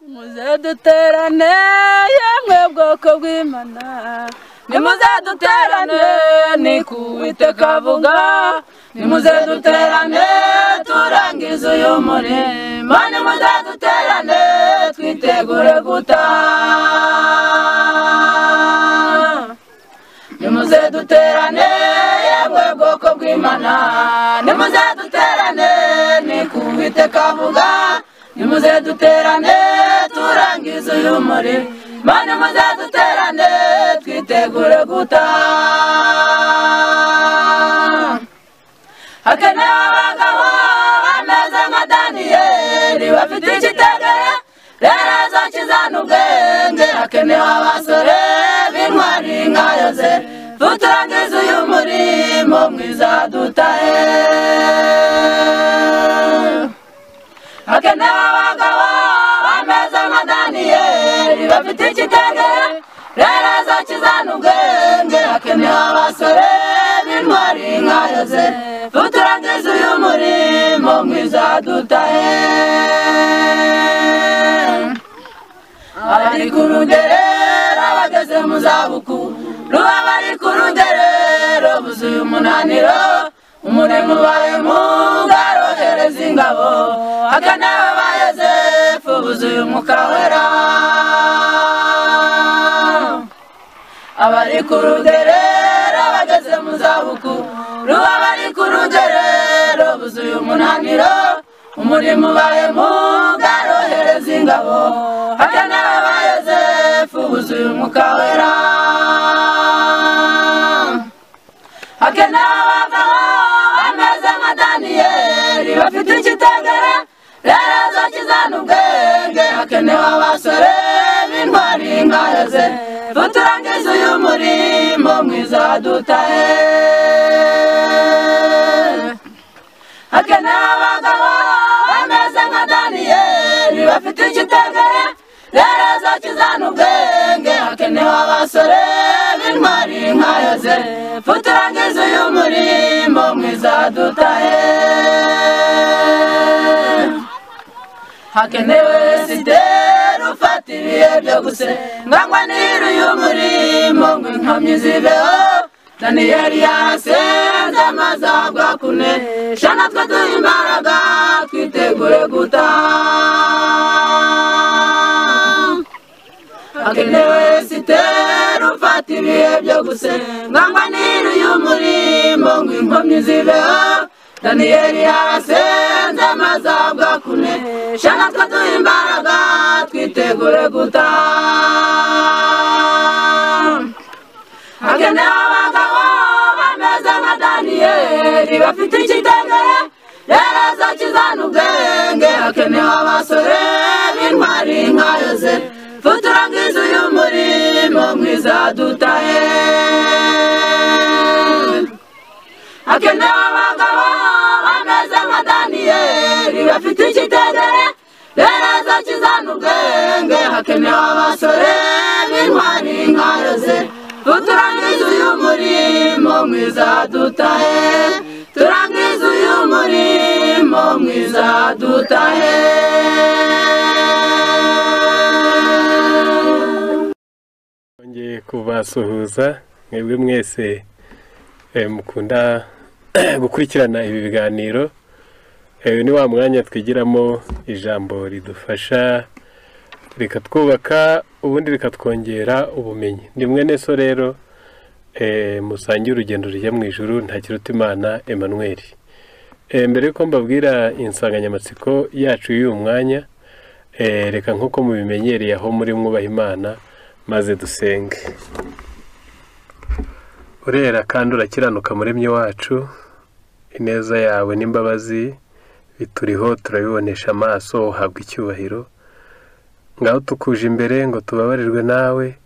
Muze duterane yemwe bwoko bw'Imana, nimuze duterane ni ku Uwiteka avuga, nimuze duterane turangize uyu murimo, nimuze duterane twitegure gutaha. Nimuze duterane yemwe bwoko bw'Imana, nimuze duterane ni ku Uwiteka avuga, nimuze duterane turangize uyu murimo, nimuze duterane twitegure gutaha. Hakenewe abagabo bameze nka Daniyeli bafite icyitegererezo kizana ubwenge, hakenewe abasore b'intwari nka Yozefu turangize uyu murimo mwiza dutahe. Hakenewe abagabo bameze nka Daniyeli bafite icyitegererezo kizana ubwenge, hakenewe abasore b'intwari nka Yozefu turangize uyu murimo mwiza dutahe. Abari ku rugerero bageze mu zabukuru, abari ku rugerero buzuye umunaniro, umurimo ubaye mugarohereza ingabo, hakenewe ba Yozefu buzuye Umwuka Wera. Abari ku rugerero bageze mu zabukuru, abari ku rugerero buzuye umunaniro, umurimo ubaye mugarohereza ingabo, hakenewe ba Yozefu buzuye Umwuka Wera. Hakenewe abagabo bameze nka Daniyeli bafite icyitegererezo kizana ubwenge, hakenewe abasore b'intwari nka Yozefu turangize uyu murimo mwiza dutahe. Hakenewe abagabo bameze nka Daniyeli bafite icyitegererezo kizana ubwenge, hakenewe abasore b'intwari nka Yozefu turangize uyu murimo mwiza dutahe. Hakenewe Esiteri ufata ibihe byo gusenga ngo anire uyu murimo ngo inkomyi zibeho, Daniyeli yarasenze maze ahabwa kunesha, natwe duhe imbaraga twitegure gutaha. Hakenewe Esiteri ufata ibihe byo gusenga ngo anire uyu murimo ngo inkomyi zibeho, Daniyeli yarasenze maze ahabwa kunesha, natwe duhe imbaraga twitegure gutaha. Hakenewe abagabo bameze nka Daniyeli bafite icyitegererezo kizana ubwenge, hakenewe abasore b'intwari nka Yozefu turangize uyu murimo mwiza dutahe. Hakenewe abagabo bameze nka Daniyeli bafite icyitegererezo kizana ubwenge, hakenewe abasore b'intwari nka Yozefu turangize uyu murimo mwiza dutahe, turangize uyu murimo mwiza dutahe. Nongeye kubasuhuza mwebwe mwese mukunda gukurikirana ibi biganiro. Ni wa mwanya twigiramo ijambo ridufasha rikatwubaka ubundi rikatwongera ubumenyi. Ni mwene so rero musangiye urugendo rujya mu ijuru, Ntakirutimana Emmanuel. Mbere yuko mbabwira insanganyamatsiko yacu y'uyu mwanya, reka nkuko mubimenyereye aho muri mwubaha Imana maze dusenge. Urera kandi urakiranuka muremyi wacu, ineza yawe n'imbabazi bituriho turabibonesha amaso, uhabwa icyubahiro. Ngaho tukuje imbere ngo tubabarirwe nawe,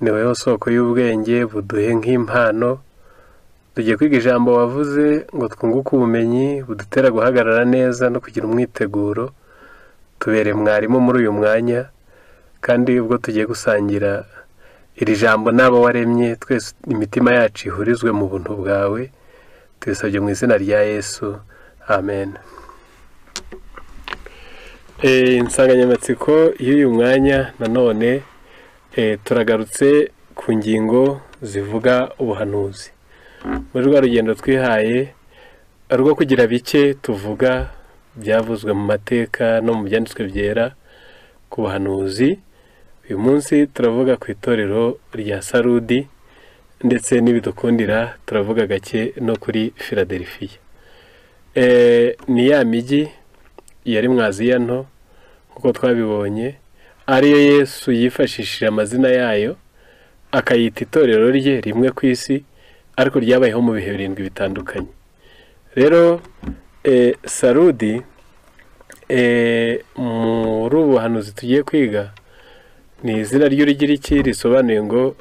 ni wowe soko y'ubwenge buduhe nk'impano. Tugiye kwiga ijambo wavuze ngo twunguke ubumenyi budutera guhagarara neza no kugira umwiteguro. Tubere mwarimu muri uyu mwanya, kandi ubwo tugiye gusangira iri jambo n'abo waremye twese, imitima yacu ihurizwe mu buntu bwawe. Tubisabye mu izina rya Yesu, amen. Insanganyamatsiko y'uyu mwanya nanone turagarutse ku ngingo zivuga ubuhanuzi. Muri rwa rugendo twihaye rwo kugira bike tuvuga byavuzwe mu mateka no mu byanditswe byera ku buhanuzi, uyu munsi turavuga ku itorero rya Sarudi ndetse n'ibidukundira turavuga gake no kuri Filadelfiya. Ni ya mijyi yari mu Aziya nto nk'uko twabibonye, ariyo Yesu yifashishije amazina yayo akayita itorero rye rimwe ku isi, ariko ryabayeho mu bihe birindwi bitandukanye. Rero Sarudi muri ubu buhanuzi tugiye kwiga ni izina ry'urugiriki risobanuye ngo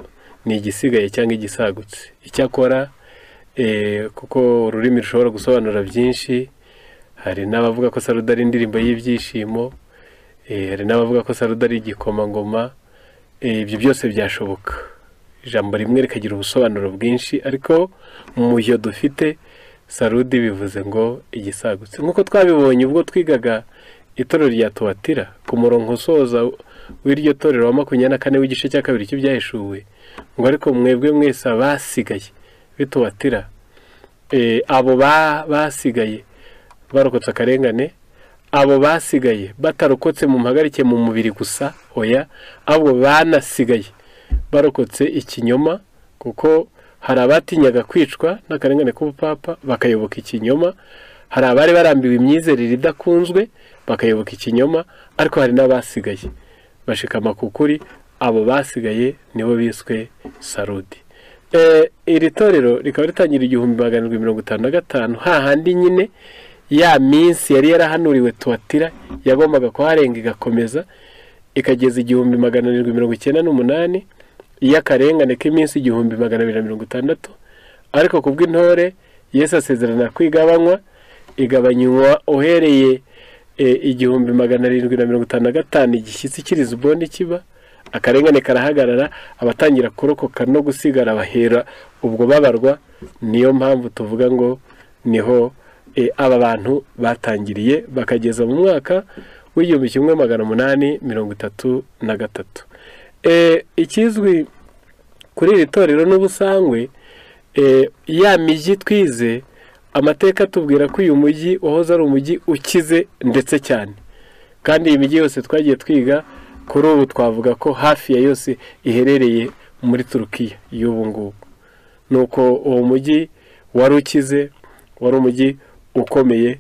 ni igisigaye cyangwa igisagutse. Icyakora kuko ururimi rushobora gusobanura byinshi, hari n'abavuga ko Sarudi ari indirimbo y'ibyishimo, hari n'abavuga ko Sarudi ari igikomangoma, ibyo byose byashoboka. Ijambo rimwe rikagira ubusobanuro bwinshi, ariko mu mujyo dufite Sarudi bivuze ngo igisagutse. Nk'uko twabibonye ubwo twigaga itorero rya Tuwatira, ku murongo usoza w'iryo torero wa 24 w'igice cya kabiri cy'ibyahishuwe, ngo ariko mwebwe mwese abasigaye b'Tuwatira, abo basigaye barokotse akarengane, abo basigaye batarokotse mu mpagarike mu mubiri gusa, oya, abo banasigaye barokotse ikinyoma, kuko hari abatinyaga kwicwa n'akarengane k'ubupapa bakayoboka ikinyoma, hari abari barambiwe imyizerere idakunzwe bakayoboka ikinyoma, ariko hari n'abasigaye bashikama ku kuri, abo basigaye nibo biswe Sarudi. Iri torero rikaba ritangira 1755, hahandi nyine ya minsi yari yarahanuriwe Tuwatira yagombaga kuharenga igakomeza ikageza 1798 y'akarengane k'iminsi 1260, ariko kubw'intore Yesu asezerana kwigabanywa, igabanywa uhereye 1755 igishyitsi cy'i Lisbon kiba, akarengane karahagarara, abatangira kurokoka no gusigara bahera ubwo babarwa. Niyo mpamvu tuvuga ngo niho aba bantu batangiriye bakageza mu mwaka w'1833. Ikizwi kuri iri torero n'ubusangwe, ya mijyi twize amateka tubwira ko uyu mujyi wahoze ari umujyi ukize ndetse cyane, kandi iyi mijyi yose twagiye twiga kuri ubu twavuga ko hafi ya yose iherereye muri Turukiya y'ubu ngubu. Nuko uwo mujyi wari ukize, wari umujyi ukomeye,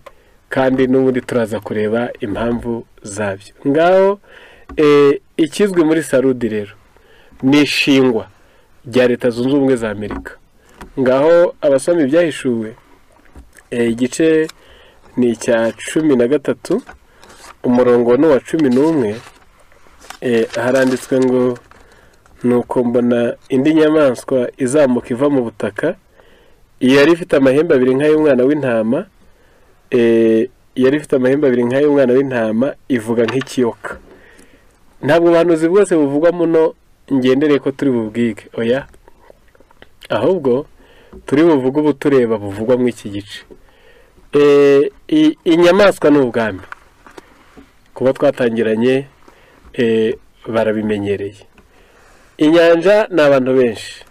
kandi n'ubundi turaza kureba impamvu zabyo. Ngaho ikizwi muri Sarudi rero ni ishingwa rya Leta Zunze Ubumwe za Amerika. Ngaho abasoma ibyahishuwe, igice ni icya 13 umurongo ni uwa 11, haranditswe ngo nuko mbona indi nyamaswa izamuka iva mu butaka, yari ifite amahembe abiri nk'ay'umwana w'intama, yari ifite amahembe abiri nk'ay'umwana w'intama, ivuga nk'ikiyoka. Ntabwo ubuhanuzi bwose buvugwa muno ngendereye ko turi bubwige, oya, ahubwo turi buvuge ubu tureba buvugwa mu iki gice. Inyamaswa ni ubwami, kuba twatangiranye barabimenyereye. Inyanja ni abantu benshi,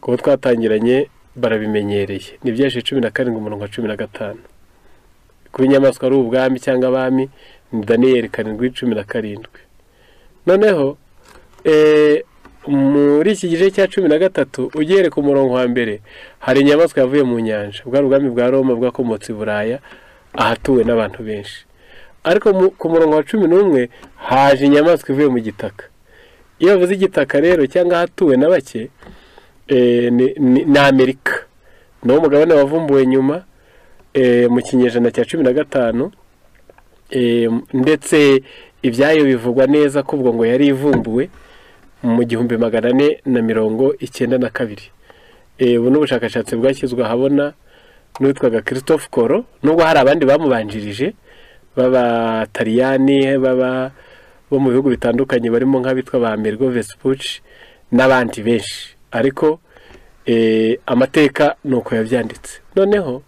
kuba twatangiranye barabimenyereye. Ni Ibyahishwe 17 umurongo wa 15. Kuba inyamaswa ari ubwami cyangwa abami ni Daniyeli 7:17. Noneho muri iki gice cya 13 ugiye ku murongo wa mbere, hari inyamaswa yavuye mu nyanja, bwa ubwami bwa Roma bwakomotse i Buraya ahatuwe n'abantu benshi. Ariko ku murongo wa 11 haje inyamaswa ivuye mu gitaka. Iyo bavuze igitaka rero cyangwa ahatuwe na bake, ni Amerika. Nawo mugabane wavumbuwe nyuma mu kinyejana cya 15, ndetse ibyayo bivugwa neza ko ubwo ngo yari ivumbuwe mu 1492. Ubu n'ubushakashatsi bwashyizwe ahabona n'uwitwaga Christophe Colomb, nubwo hari abandi bamubanjirije b'Abataliyani, baba bo mu bihugu bitandukanye barimo nk'abitwa ba Amerigo Vespucci n'abandi benshi, ariko amateka nuko yabyanditse. Noneho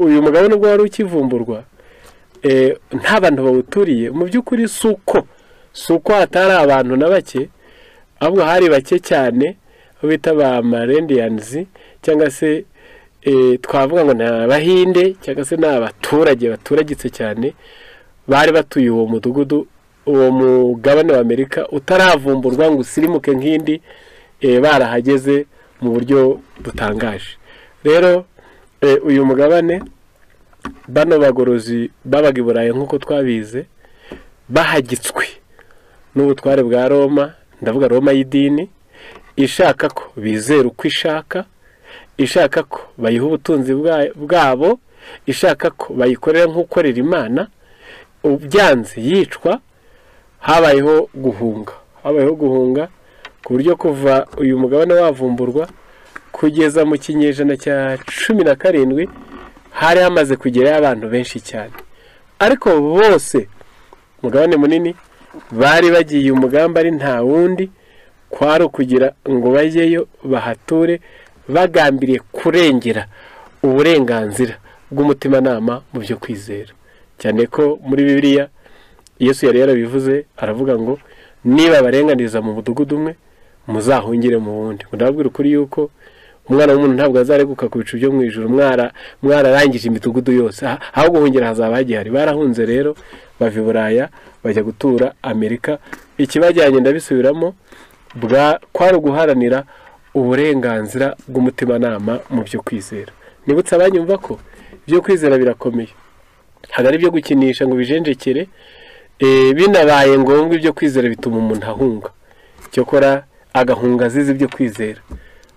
uyu mugabane ubwo wari ukivumburwa, nta bantu bawuturiye. Mu by'ukuri suko hatari abantu na bake, ahubwo hari bake cyane bita ba Marendians, cyangwa se twavuga ngo ni abahinde, cyangwa se n'abaturage baturagitse cyane bari batuye uwo mudugudu, uwo mugabane wa Amerika utaravumburwa ngo usirimuke nk'indi, barahageze mu buryo butangaje. Rero uyu mugabane bano bagorozi babaga i Burayi nk'uko twabize, bahagitswe n'ubutware bwa Roma, ndavuga Roma y'idini, ishaka ko bizera uko ishaka, ishaka ko bayiha ubutunzi bwabo, ishaka ko bayikorera nk'ukorera Imana. Ubyanze yicwa. Habayeho guhunga ku buryo kuva uyu mugabane wavumburwa kugeza mu kinyejana cya 17 hari hamaze kugerayo abantu benshi cyane, ariko bose mugabane munini bari bagiye umugambi ari nta wundi, kwari ukugira ngo bajyeyo bahature bagambiriye kurengera uburenganzira bw'umutimanama mu byo kwizera. Cyane ko muri Bibiliya Yesu yari yarabivuze, aravuga ngo niba barenganiriza mu mudugudu umwe muzahungire mu wundi. Ndababwira ukuri yuko umwana w'umuntu ntabwo azareguka ku bicu byo mu ijuru mwararangije imidugudu yose, aho guhungira hazaba hagihari. Barahunze rero bava i Buraya bajya gutura Amerika. Ikibajyanye ndabisubiramo, kwari uguharanira uburenganzira bw'umutimanama mu byo kwizera. Nibutse abanyumva ko ibyo kwizera birakomeye, ntabwo ari ibyo gukinisha ngo bijenjekere. Binabaye ngombwa ibyo kwizera bituma umuntu ahunga, cyokora agahunga azize ibyo kwizera,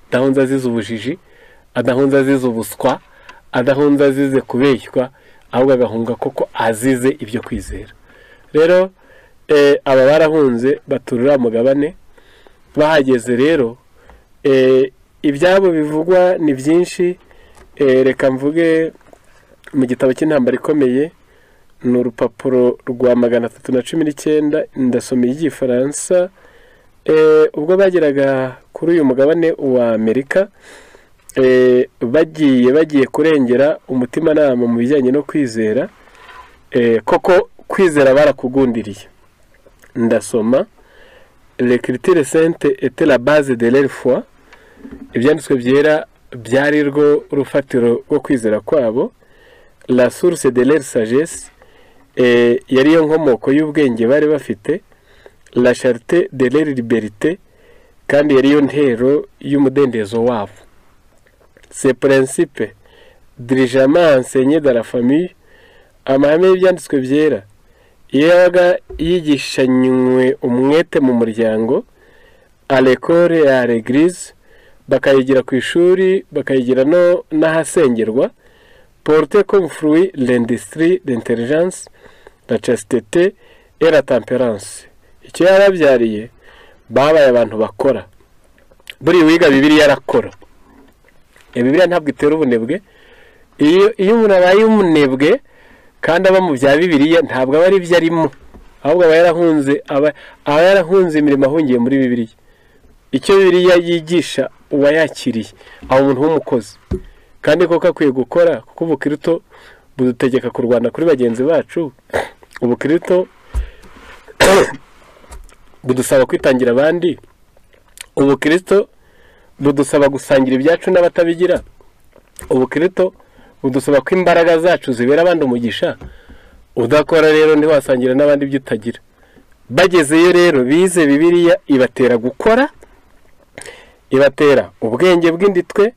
adahunze azize ubujiji, adahunze azize ubuswa, adahunze azize kubeshywa, ahubwo agahunga koko azize ibyo kwizera. Rero aba barahunze baturura mugabane. Bahageze rero ibyabo bivugwa ni byinshi. Reka mvuge mu gitabo cy'intambara ikomeye, ni urupapuro rwa 319, ndasoma igifaransa. Ubwo bageraga kuri uyu mugabane wa Amerika, bagiye kurengera umutimanama mu bijyanye no kwizera, koko kwizera barakugundiriye. Ndasoma: l'écriture sainte était la base de leur foi, ibyanditswe byera byari rwo rufatiro rwo kwizera kwabo. La source de leur sagesse, yari yo nkomoko y'ubwenge bari bafite. La charité de leur liberté, kandi yari yo ntero y'umudendezo wabo. Ces principes dirigemment enseignés dans la famille, amahame y'ibyanditswe byera iyo yabaga yigishanywe umwete mu muryango, à l'école et à l'église, bakayigira ku ishuri, bakayigira no n'ahasengerwa, porte comme fruit l'industrie, l'intelligence, la chasteté et la tempérance. Icyo yarabyariye, babaye abantu bakora. Buri wiga Bibiliya arakora. Bibiliya ntabwo itera ubunebwe. Iyo umuntu abaye umunebwe kandi aba mu bya Bibiliya, ntabwo aba ari ibyo arimo, ahubwo aba yarahunze imirimo ahungiye muri Bibiliya. Icyo Bibiliya yigisha uwayakiriye aba umuntu w'umukozi, kandi koko akwiye gukora, kuko ubukristo budutegeka kurwana kuri bagenzi bacu. Ubukristo budusaba kwitangira abandi, ubukristo budusaba gusangira ibyacu n'abatabigira, ubukristo budusaba ko imbaraga zacu zibera abandi umugisha. Udakora rero ntiwasangira n'abandi ibyo utagira. Bagezeyo rero bize Bibiliya ibatera gukora, ibatera ubwenge bw'inditwe,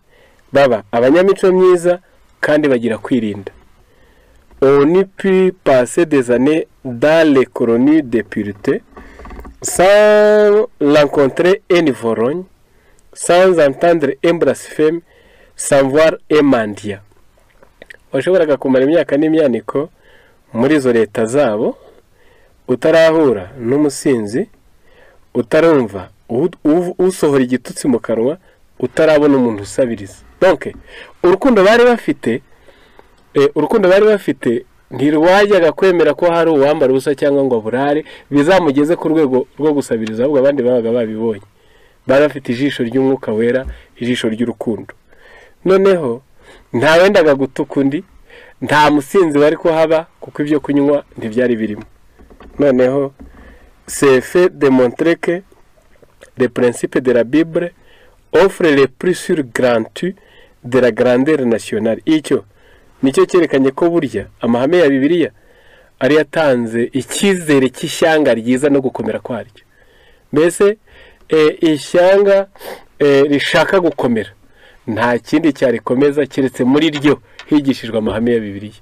baba abanyamico myiza kandi bagira kwirinda. On eût pu passer des années dans les colonies de pureté sans rencontrer un ivrogne, sans entendre un blasphème, sans voir un mendiant. Washoboraga kumara imyaka n'imyaniko muri izo leta zabo utarahura n'umusinzi, utarumva usohora igitutsi mu kanwa, utarabona umuntu usabiriza. Donc urukundo bari bafite ntirwajyaga kwemera ko hari uwambara ubusa cyangwa ngo aburare bizamugeze ku rwego rwo gusabiriza, ahubwo abandi babaga babibonye. Bari bafite ijisho ry'umwuka wera, ijisho ry'urukundo. Noneho ntawendaga gutuka undi, Nta musinzi wari kuhaba kuko ibyo kunywa ntibyari birimo. Noneho c'est fait démontrer que les principes de la Bible offrent les plus sûres garanties de la grandeur nationale. Icyo nicyo cyerekanye ko burya amahame ya Bibiliya ari yatanze icyizere cy'ishyanga ryiza no gukomera kwaryo. Mbese ishyanga rishaka gukomera nta kindi cyarikomeza keretse muri ryo higishijwe amahame ya Bibiliya.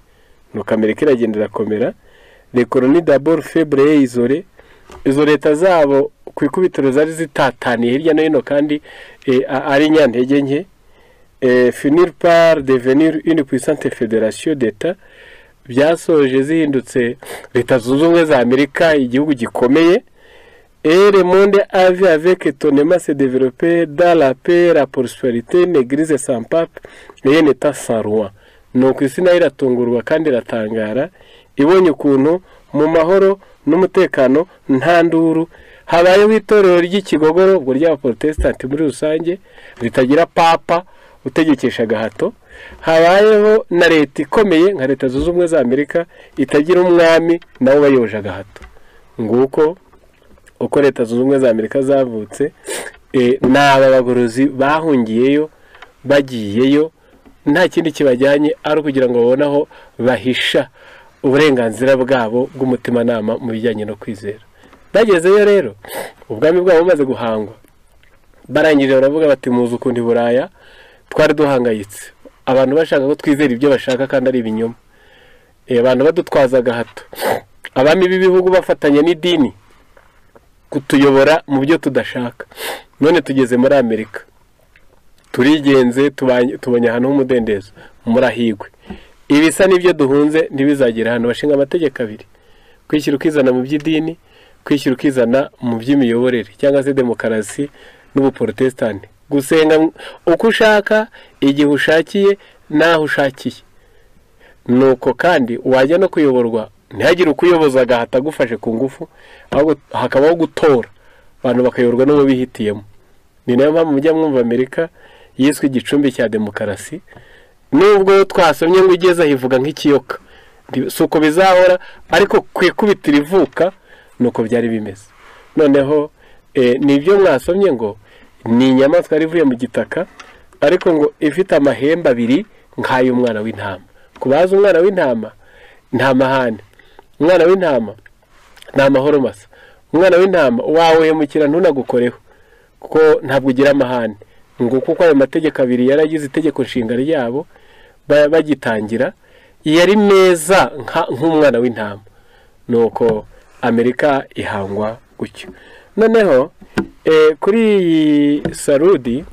Nuko Amerika iragenda irakomera. Les colonies d'abord faibles et isolées, izo leta zabo ku ikubitiro zari zitataniye hirya no hino kandi ari nyantege nke, finir par devenir une puissante fédération d'États, byasoje zihindutse Leta Zunze Ubumwe za Amerika, igihugu gikomeye. Et le monde a vu avec étonnement se développer dans la paix, la prospérité, une église sans pape et un état sans roi. Nuko isi nayo iratungurwa kandi iratangara ibonye ukuntu mu mahoro n'umutekano nta nduru habayeho itorero ry'ikigogoro, ubwo ry'abaporotesitanti muri rusange, ritagira papa utegekesha agahato. Habayeho na leta ikomeye nka Leta Zunze Ubumwe za Amerika itagira umwami nawe bayoje agahato. Nguko uko Leta Zunze Ubumwe za Amerika zavutse. Ni aba bagorozi bahungiyeyo, bagiyeyo nta kindi kibajyanye ari ukugira ngo babone aho bahisha uburenganzira bwabo bw'umutimanama mu bijyanye no kwizera. Bagezeyo rero ubwami bwabo bumaze guhangwa, barangije baravuga bati muzi ukuntu i Buraya twari duhangayitse, abantu bashaka ko twizera ibyo bashaka kandi ari ibinyoma, abantu badutwaza agahato, abami b'ibihugu bafatanya n'idini kutuyobora mu byo tudashaka. None tugeze muri Amerika turigenze, tubonye ahantu h'umudendezo, murahigwe, ibisa n'ibyo duhunze ntibizagera hano. Bashinga amategeko abiri: kwishyira ukizana mu by'idini, kwishyira ukizana mu by'imiyoborere cyangwa se demokarasi n'ubuporotesitanti, gusenga uko ushaka, igihe ushakiye n'aho ushakiye. Nuko kandi wajya no kuyoborwa ntihagire ukuyoboza agahata agufashe ku ngufu, ahubwo hakabaho gutora abantu bakayoborwa n'uwo bihitiyemo. Ni nayo mpamvu mujya mwumva Amerika yiswe igicumbi cya demokarasi, nubwo twasomye ngo igeze aho ivuga nk'ikiyoka, si uko bizahora, ariko ku ikubitiro ivuka nuko byari bimeze. Noneho nibyo mwasomye ngo ni inyamaswa yari ivuye mu gitaka, ariko ngo ifite amahembe abiri nk'ay'umwana w'intama. Ku bazi umwana w'intama nta mahane, umwana w'intama ni amahoro masa, umwana w'intama wawuhemukira ntunagukoreho kuko ntabwo ugira amahane. Ngo kuko ayo mategeko abiri yaragize itegeko nshinga ryabo bagitangira, yari meza nk'umwana w'intama. Nuko Amerika ihangwa gutyo. Noneho kuri iyi Sarudi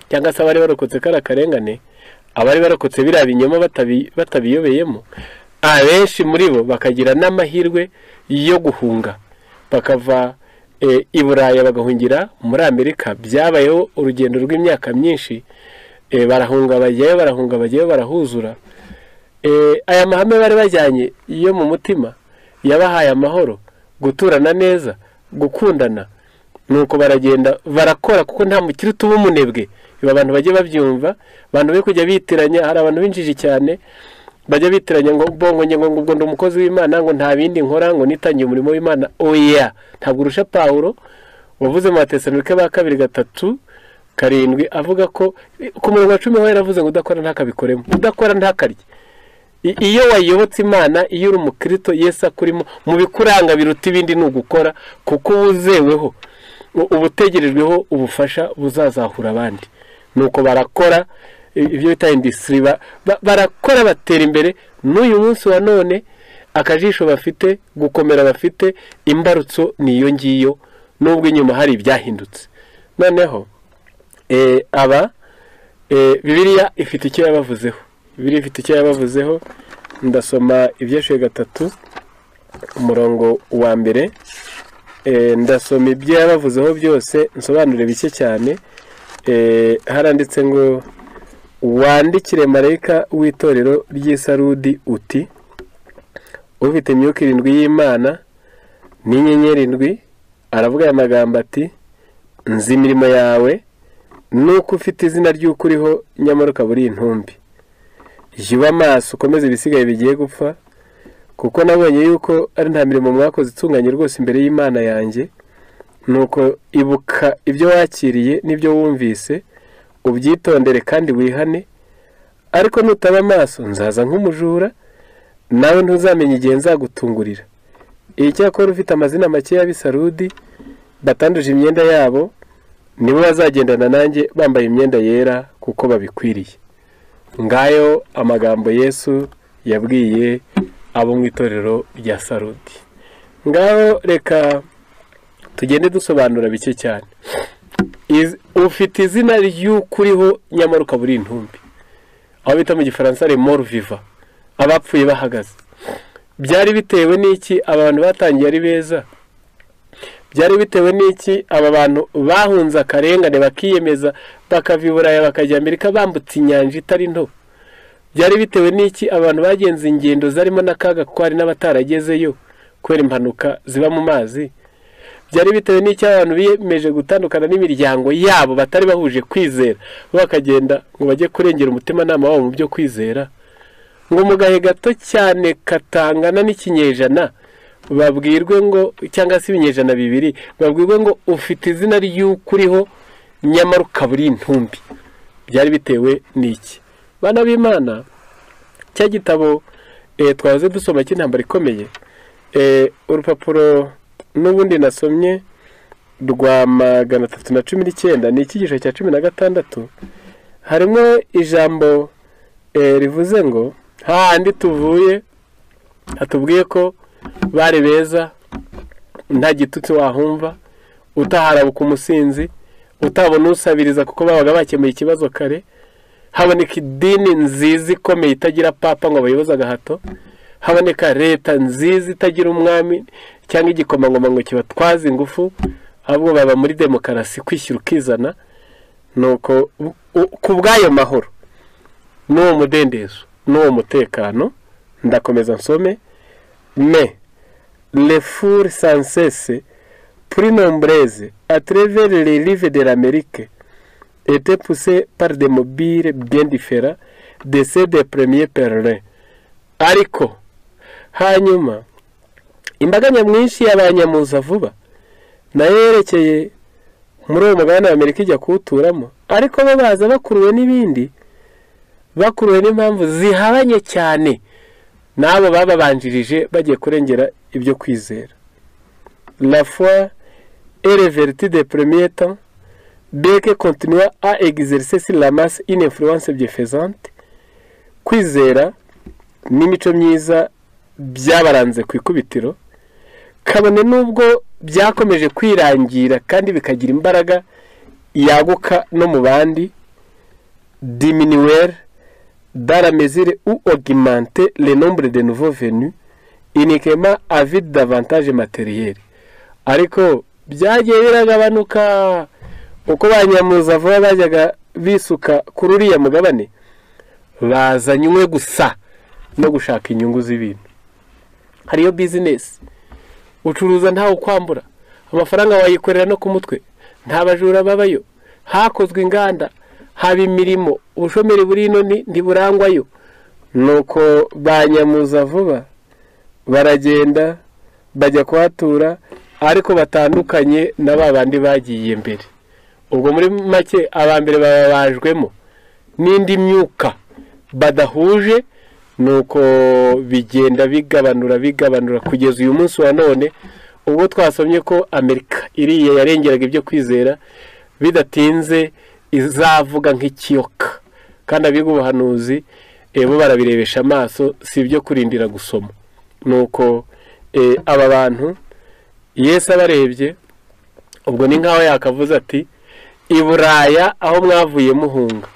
cyangwa se abari barokotse kara karengane, abari barokotse biriya binyoma batabiyobeyemo, abenshi muri bo bakagira n'amahirwe yo guhunga bakava i Buraya bagahungira muri Amerika. Byabayeho urugendo rw'imyaka myinshi, barahunga bajyayo, barahunga bajyayo, barahuzura. Aya mahame bari bajyanye yo mu mutima yabahaye amahoro, guturana neza, gukundana. Nuko baragenda barakora, kuko nta mukiri utuba umunebwe. Ibi abantu bajye babyumva, abantu be kujya bitiranya. Hari abantu b'injiji cyane bajya bitiranya ngo bongo ngo ubwo ndi umukozi w'Imana, ngo nta bindi nkora, ngo nitangiye umurimo w'Imana. Oya, ntabwo urusha Pawulo wavuze mu Batesalonike ba kabiri 3:7 avuga ko ku murongo wa 10 ho yaravuze ngo udakora ntakabikoremo, udakora ntakarye. Iyo wayobotse Imana, iyo uri umukristo, Yesu akurimo, mu bikuranga biruta ibindi ni ugukora, kuko ubuzeweho, ubutegerejweho ubufasha buzazahura abandi. Nuko barakora ibyo bita industry, barakora batera imbere. N'uyu munsi wa none akajisho bafite, gukomera bafite, imbarutso niyo ngiyo, nubwo inyuma hari ibyahindutse. Noneho aba Bibiliya ifite icyo yabavuzeho. Bibiliya ifite icyo yabavuzeho. Ndasoma Ibyashuwe 3 umurongo wa 1. Ndasoma ibyo yabavuzeho byose, nsobanure bike cyane. Haranditse ngo wandikire marayika w'itorero ry'Isarudi uti: ufite imyuka 7 y'Imana n'inyenyeri 7 aravuga aya magambo ati: nzi imirimo yawe, nuko ufite izina ry'ukuriho, nyamara ukaba uri intumbi. Jya amaso ukomeze ibisigaye bigiye gupfa, kuko nabonye yuko ari nta mirimo mwakoze itunganye rwose imbere y'Imana yanjye. Nuko ibuka ibyo wakiriye n'ibyo wumvise, ubyitondere kandi wihane. Ariko nutaba amaso nzaza nk'umujura, nawe ntuzamenya igihe nzagutungurira. Icyakora ufite amazina make y'Abisarudi batanduje imyenda yabo, nibo bazagendana nanjye bambaye imyenda yera, kuko babikwiriye. Ngayo amagambo Yesu yabwiye abo mu itorero rya Sarudi. Ngaho reka tugende dusobanura bike cyane. Ufite izina ry'ukuriho nyamara ukaba uri intumbi, aho bita mu Gifaransa les morts vivants, abapfuye bahagaze. Byari bitewe n'iki abantu batangiye ari beza? Byari bitewe n'iki aba bantu bahunze akarengane bakiyemeza bakava i Buraya bakajya Amerika bambutse inyanja itari nto? Byari bitewe n'iki abantu bagenze ingendo zarimo n'akaga kuko hari n'abataragezeyo kubera impanuka ziba mu mazi? Byari bitewe n'iki abantu biyemeje gutandukana n'imiryango yabo batari bahuje kwizera, bakagenda ngo bajye kurengera umutimanama wabo mu byo kwizera? Ngo mu gahe gato cyane katangana n'ikinyejana babwirwe ngo, cyangwa se ibinyejana bibiri, babwirwe ngo ufite izina ry'ukuriho nyamara ukaba uri intumbi. Byari bitewe n'iki? Bana b'Imana, cya gitabo twahoze dusoma cy'intambara ikomeye, urupapuro n'ubundi nasomye rwa 319, ni icyigisho cya 16, harimo ijambo rivuze ngo hahandi tuvuye hatubwiye ko bari beza, nta gitutsi wahumva, utaharabuka umusinzi, utabona usabiriza kuko babaga bakemuye ikibazo kare, haboneka idini nziza ikomeye itagira papa ngo abayoboze agahato, haboneka leta nziza itagira umwami cyangwa igikomangoma ngo kibatwaze ingufu, ahubwo baba muri demokarasi kwishyira ukizana. Nuko ku bw'ayo mahoro n'uwo mudendezo n'uwo mutekano, ndakomeza nsome. Mais les foules sans cesse plus nombreuses à travers les rives de l'Amérique étaient poussées par des mobiles bien différents de ceux des premiers pèlerins. Ariko hanyuma imbaga nyamwinshi y'abanyamuza vuba nayo yerekeye muri uwo mugabane wa Amerika ijya kuwuturamo, ariko bo baza bakuruwe n'ibindi, bakuruwe n'impamvu zihabanye cyane n'abo bababanjirije bagiye kurengera ibyo kwizera. La foi et les vertus des premiers temps, bien que continuant à exercer sur la masse une influence bienfaisante, kwizera n'imico myiza byabaranze ku ikubitiro, kabone n'ubwo byakomeje kwirangira kandi bikagira imbaraga yaguka no mu bandi, diminuer dans la mesure où augmenter le nombre de nouveaux venus uniquement avide d'avantages matériels. Ariko byagiye biragabanuka uko banyamuza vuba bajyaga bisuka kuri uriya mugabane, bazanywe gusa no gushaka inyungu z'ibintu. Hariyo business ucuruza ntawe ukwambura, amafaranga wayikorera no ku mutwe, nta bajura babayo, hakozwe inganda, haba imirimo, ubushomeri buri ino ntiburangwayo. Nuko banyamuza vuba baragenda bajya kuhatura, ariko batandukanye na ba bandi bagiye mbere. Ubwo muri make abambere bababajwemo n'indi myuka badahuje, nuko bigenda bigabanura kugeza uyu munsi wa none, ubwo twasomye ko Amerika iriya yarengeraga ibyo kwizera, bidatinze izavuga nk'ikiyoka. Kandi abiga ubuhanuzi bo barabirebesha amaso, si ibyo kurindira gusoma. Nuko aba bantu Yesu abarebye, ubwo ni nkaho yakavuze ati i Buraya aho mwavuye muhunga,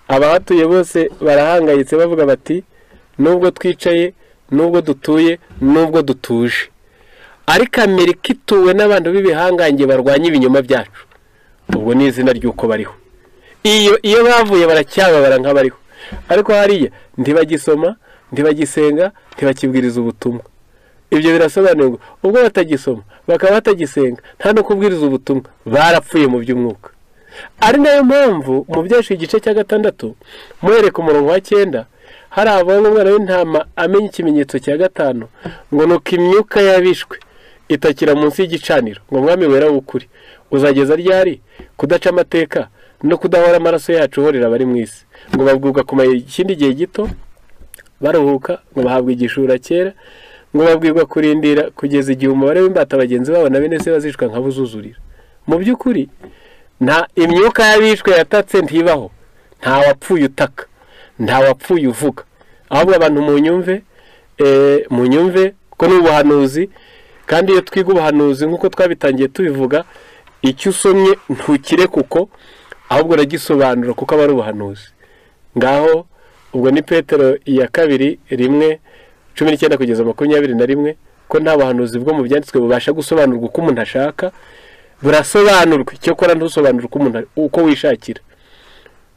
abahatuye bose barahangayitse bavuga bati nubwo twicaye, nubwo dutuye, nubwo dutuje, ariko Amerika ituwe n'abantu b'ibihangange barwanya ibinyoma byacu. Ubwo ni izina ry'uko bariho. Iyo bavuye baracyababara nk'abariho, ariko hariya ntibagisoma, ntibagisenga, ntibakibwiriza ubutumwa. Ibyo birasobanuye ngo ubwo batagisoma, bakaba batagisenga, nta no kubwiriza ubutumwa, barapfuye mu by'umwuka. Ari nayo mpamvu mu Byashu igice cya 6 muhereka umurongo wa 9 Hari abonye umwana w'intama amenya ikimenyetso cya 5 ngo nuko imyuka yabishwe itakira munsi y'igicaniro ngo mwami wera w'ukuri uzageza ryari kudaca amateka no kudahora amaraso yacu uhorera abari mu isi. Ngo babwuga kumara ikindi gihe gito baruhuka, ngo bahabwa igishura cyera, ngo babwirwa kurindira kugeza igihe umubare w'imbata bagenzi babo na bene se bazishwa nka buzuzurira. Mu by'ukuri nta imyuka y'abishwe yatatse ntibaho, nta wapfuye utaka, nta wapfuye uvuga, ahubwo abantu munyumve ko ni ubuhanuzi. Kandi iyo twiga ubuhanuzi nk'uko twabitangiye tubivuga, icyo usomye ntukire kuko ahubwo uragisobanura kuko aba ari ubuhanuzi. Ngaho ubwo ni Petero iya 2 1 19 kugeza 21, ko nta buhanuzi bwo mu byanditswe bubasha gusobanurwa uko umuntu ashaka, burasobanurwa cyokora ntusobanura uko umuntu uko wishakira.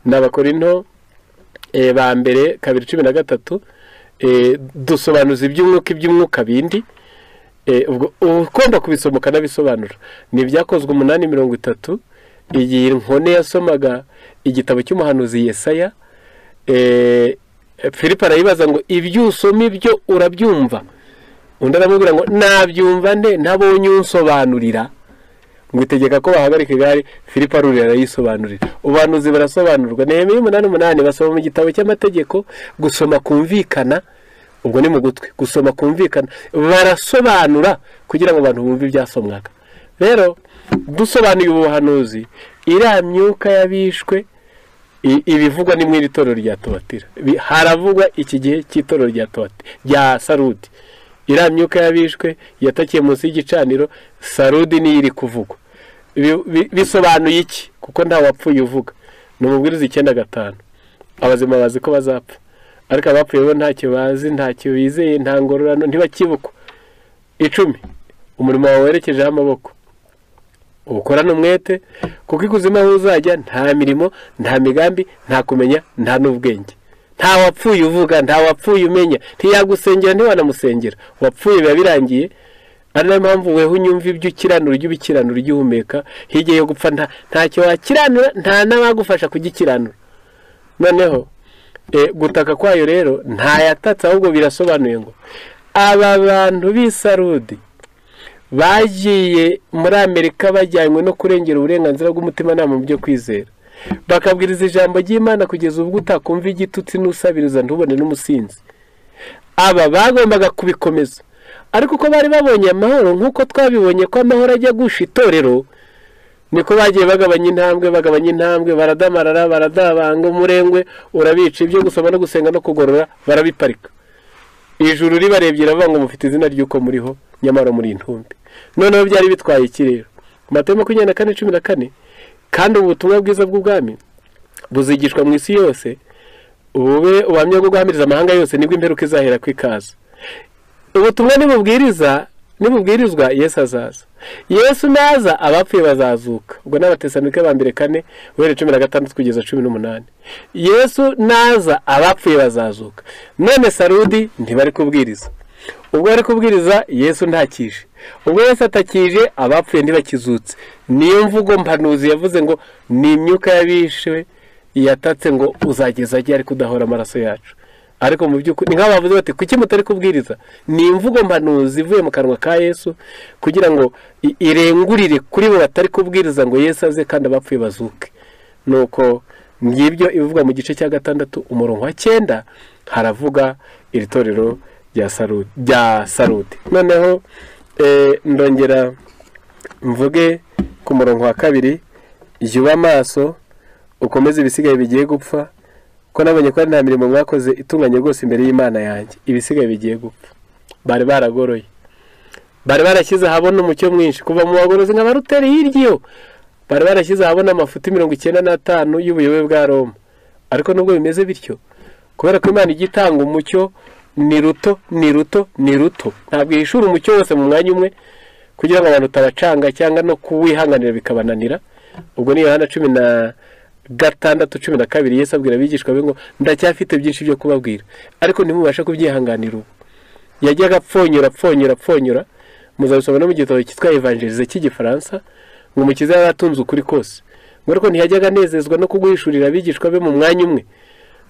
N'Abakorinto ba mbere 2:13 dusobanuza iby'umwuka bindi, ubwo ukunda kubisoma ukanabisobanura. Ni ibyakozwe 8:30 igihe inkone yasomaga igitabo cy'umuhanuzi Yesaya, Filipo arayibaza ngo ibyo usoma ibyo urabyumva? Undi aramubwira ngo nabyumva nte ntabonye unsobanurira. Ngo itegeka ko bahagarika igare, Filipo arurira arayisobanurira. Ubuhanuzi barasobanurwa. Nehemiya 8:8 basoma mu gitabo cy'amategeko, gusoma kumvikana, ubwo ni mu gutwi, gusoma kumvikana, barasobanura kugira ngo abantu bumve ibyasomwaga. Rero dusobanuye ubuhanuzi, iriya myuka y'abishwe ibivugwa ni mu iri torero rya Tuwatira. Haravugwa iki gihe cy'itorero rya Tuwatira rya Sarudi. Iriya myuka y'abishwe yatakiye munsi y'igicaniro, Sarudi niyo iri kuvugwa. Bisobanuye iki? Kuko nta wapfuye uvuga. Ni Umubwiriza 9:5. Abazima bazi ko bazapfa, ariko abapfuye bo ntacyo bazi, ntacyo bizeye, nta ngororano, ntibakibukwa. 10 umurimo wawe werekejeho amaboko ukorana umwete, kuko ikuzimu aho uzajya nta mirimo, nta migambi, nta kumenya, nta n'ubwenge. Nta wapfuye uvuga, nta wapfuye umenya, ntiyagusengera ntiwanamusengera, wapfuye biba birangiye. Ari nayo mpamvu weho unyumva ibyo ukiranura ujye ubikiranura ujye uhumeka, hirya yo gupfa ntacyo wakiranura, nta n'abagufasha kugikiranura. Noneho gutaka kwayo rero ntayatatse, ahubwo birasobanuye ngo aba bantu b'i Sarudi bagiye muri Amerika bajyanywe no kurengera uburenganzira bw'umutimanama mu byo kwizera, bakabwiriza ijambo ry'Imana kugeza ubwo utakumva igitutsi n'usabiriza ntubone n'umusinzi. Aba bagombaga kubikomeza, ariko uko bari babonye amahoro, nk'uko twabibonye ko amahoro ajya gusha itorero, niko bagiye bagabanya intambwe, baradamarara, baradabanga, umurengwe urabica, ibyo gusoma no gusenga no kugorora barabiparika. Ijuru ribarebye riravuga ngo mufite izina ry'uko muriho, nyamara muri intumbi. Noneho byari bitwaye iki rero? Matayo 24:14, kandi ubutumwa bwiza bw'ubwami buzigishwa mu isi yose, bube ubuhamya bwo guhamiriza amahanga yose, nibwo imperuka izahera ku ikaza. Ubutumwa nibubwirizwa Yesu azaza. Yesu naza abapfuye bazazuka. Ubwo n'Abatesalonike ba mbere 4 uhereye 16 kugeza 18. Yesu naza abapfuye bazazuka. None Sarudi ntibari kubwiriza. Ubwo bari kubwiriza Yesu ntakije. Ubwo Yesu atakije abapfuye ntibakizutse. Niyo mvugo mpanuzi yavuze ngo ni imyuka y'abishwe yatatse ngo uzageza agiye ari kudahora amaraso yacu. Ariko mu by'ukuri ni nk'abavuze bati kuki mutari kubwiriza? Ni imvugo mpanuzi ivuye mu kanwa ka Yesu kugira ngo irengurire kuri bo batari kubwiriza ngo Yesu aze kandi abapfuye bazuke. Nuko ngibyo ivugwa mu gice cya 6 umurongo wa 9, haravuga iri torero rya Sarudi. Noneho ndongera mvuge ku murongo wa 2, jya amaso ukomeze ibisigaye bigiye gupfa, ko nabonye ko nta mirimo mwakoze itunganye rwose imbere y'Imana yanjye. Ibisigaye bigiye gupfa. Bari baragoroye, bari barashyize ahabona umucyo mwinshi kuva mu bagorozi nka Baruteri hirya, bari barashyize ahabona amafuti 95 y'ubuyobe bwa Roma. Ariko nubwo bimeze bityo, kubera ko Imana ijya itanga umucyo ni ruto ni ruto ni ruto, ntabwo ihishura umucyo wose mu mwanya umwe kugira ngo abantu utabacanga cyangwa no kuwihanganira bikabananira. Ubwo ni Yohana 16:12 Yesu abwira abigishwa be ngo ndacyafite byinshi byo kubabwira, ariko ntimubasha kubyihanganira ubu. Yajyaga apfonyura, muzabisoma no mu gitabo cyitwa Evangelize cy'Igifaransa, ngo Umukiza yari atunze ukuri kose, ngo ariko ntiyajyaga anezezwa no kuguhishurira abigishwa be mu mwanya umwe,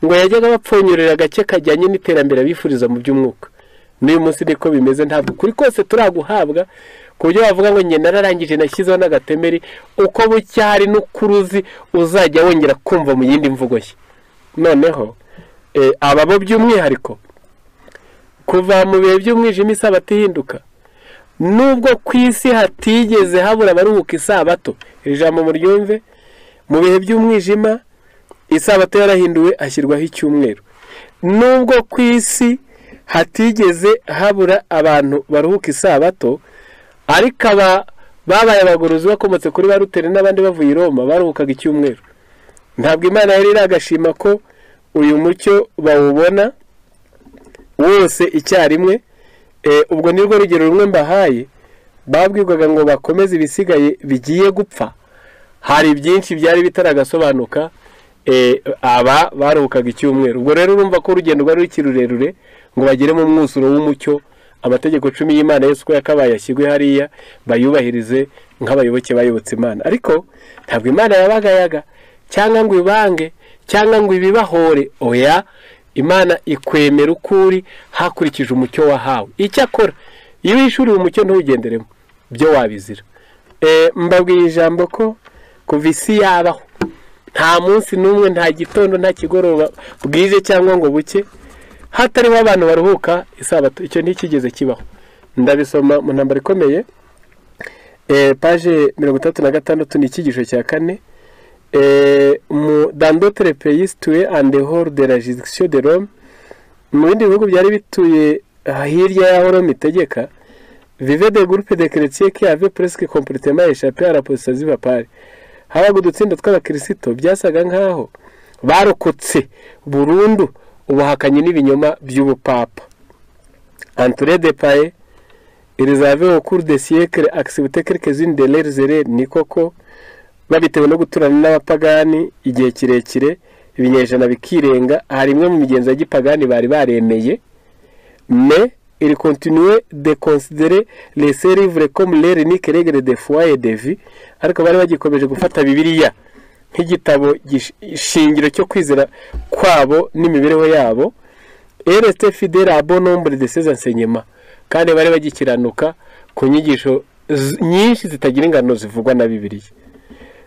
Ngo yajyaga bapfonyurira agace kajyanye n'iterambere bifuriza mu by'umwuka. N'uyu munsi niko bimeze, ntabwo kuri kose turaguhabwa ku buryo bavuga ngo njye nararangije nashyizeho n'agatemeri. Uko bucya hari n'ukuruzi uzajya wongera kumva mu yindi mvugo ye. Noneho aba bo by'umwihariko kuva mu bihe by'umwijima isabato ihinduka, nubwo ku isi hatigeze habura abaruhuka isabato, iri jambo muryumve, mu bihe by'umwijima isabato yarahinduwe ashyirwaho icyumweru. Nubwo ku isi hatigeze habura abantu baruhuka isabato, ariko aba babaye abagorozi bakomotse kuri ba Luteri n'abandi bavuye i Roma baruhukaga icyumweru. Ntabwo Imana yari iragashima ko uyu mucyo bawubona wose icyarimwe. Ubwo nirwo rugero rumwe mbahaye, babwirwaga ngo bakomeze ibisigaye bigiye gupfa. Hari byinshi byari bitaragasobanuka, aba baruhukaga icyumweru. Ubwo rero urumva ko urugendo rwari rukiri rurerure ngo bagere mu mwuzuro w'umucyo, amategeko 10 y'Imana Yesu ko yakabaye ashyirwe hariya bayubahirize nk'abayoboke bayobotse Imana. Ariko ntabwo Imana yabagayaga cyangwa ngo ibange cyangwa ngo ibibahore, oya. Imana ikwemera ukuri hakurikije umucyo wahawe. Icyakora iyo wishuriye umucyo ntugenderemo byo wabizira. Mbabwiye ijambo ko kuva isi yabaho nta munsi n'umwe, nta gitondo, nta kigoroba bwije cyangwa ngo buke hatariho abantu baruhuka isabato. Icyo ntikigeze kibaho. Ndabisoma mu ntambara ikomeye, page 36, ni icyigisho cya 4. Dans d'autres pays situés en dehors de la juridiction de Rome, mu bindi bihugu byari bituye hirya y'aho Rome itegeka, vivaient des groupes de chrétiens qui avaient presque complètement échappé à l'apostasie papale. Habaga udutsinda tw'abakirisito byasaga nkaho barokotse burundu ubuhakanyi n'ibinyoma by'ubupapa. Entourés de païens, ils avaient au cours des siècles accepté quelques-unes de leurs erreurs. Ni koko babitewe no guturana n'abapagani igihe kirekire, ibinyejana bikirenga, hari imwe mu migenzo ya gipagani bari baremeye. Mais ils continuaient de considérer les saints livres comme leur unique règle de foi et de vie. Ariko bari bagikomeje gufata Bibiliya nk'igitabo shingiro cyo kwizera kwabo n'imibereho yabo. Et restaient fidèles à bon nombre de ses enseignements, kandi bari bagikiranuka ku nyigisho nyinshi zitagira ingano zivugwa na Bibiliya.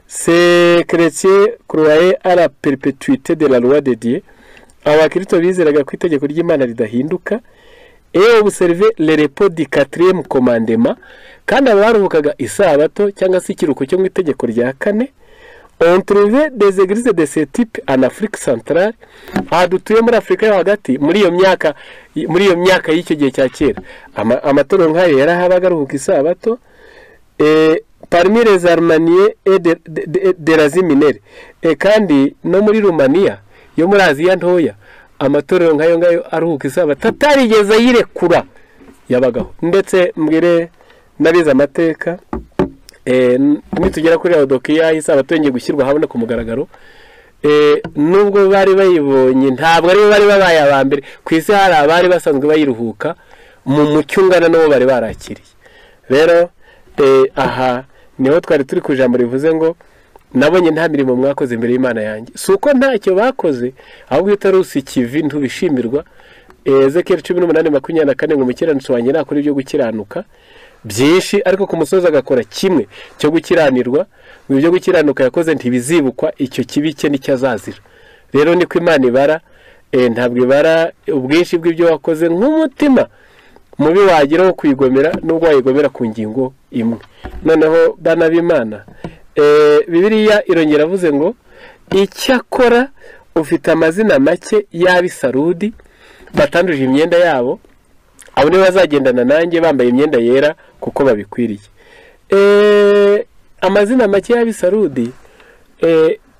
Ces chrétiens croyaient à la perpétuité de la loi de Dieu. Abakristo bizeraga ko itegeko ry'Imana ridahinduka, et observaient le repos du 4e commandement, kandi abaruhukaga isabato cyangwa se ikiruhuko cyo mu itegeko rya 4. On trouvait des églises de ce type en Afrique centrale. Aha dutuye muri Afurika yo hagati, muri iyo myaka y'icyo gihe cya kera, amatorero nk'ayo yarahabaga aruhuka isabato. Parmi les Arméniens et de l'Asie mineure, kandi no muri Rumaniya yo muri Aziya ntoya, amatorero nk'ayo ngayo aruhuka isabato atarigeze ayirekura yabagaho. Ndetse mbwire n'abize amateka, nitugera kuri Laodikiya isabato yongeye gushyirwa ahabona ku mugaragaro. Nubwo bari bayibonye ntabwo aribo bari babaye aba mbere ku isi, hari abari basanzwe bayiruhuka mu mucyo ungana n'uwo bari barakiriye. Rero aha niho twari turi ku ijambo rivuze ngo nabonye nta mirimo mwakoze imbere y'Imana yanjye. Si uko ntacyo bakoze, ahubwo utarusi ikivi ntubishimirwa. Ezekiel 18:24 ngo umukiranutsi wanjye nakora ibyo gukiranuka byinshi, ariko ku musozi agakora kimwe cyo gukiranirwa, ngo ibyo gukiranuka yakoze ntibizibukwa, icyo kibi cye nicyo azazira. Rero niko Imana ibara, ntabwo ibara ubwinshi bw'ibyo wakoze nk'umutima mubi wagira wo kwigomera, nubwo wayigomera ku ngingo imwe. Noneho bana b'Imana, Bibiliya irongera avuze ngo icyakora ufite amazina make y'abisarudi batanduje imyenda yabo, abo nibo bazagendana nanjye bambaye imyenda yera kuko babikwiriye. Amazina make y'abisarudi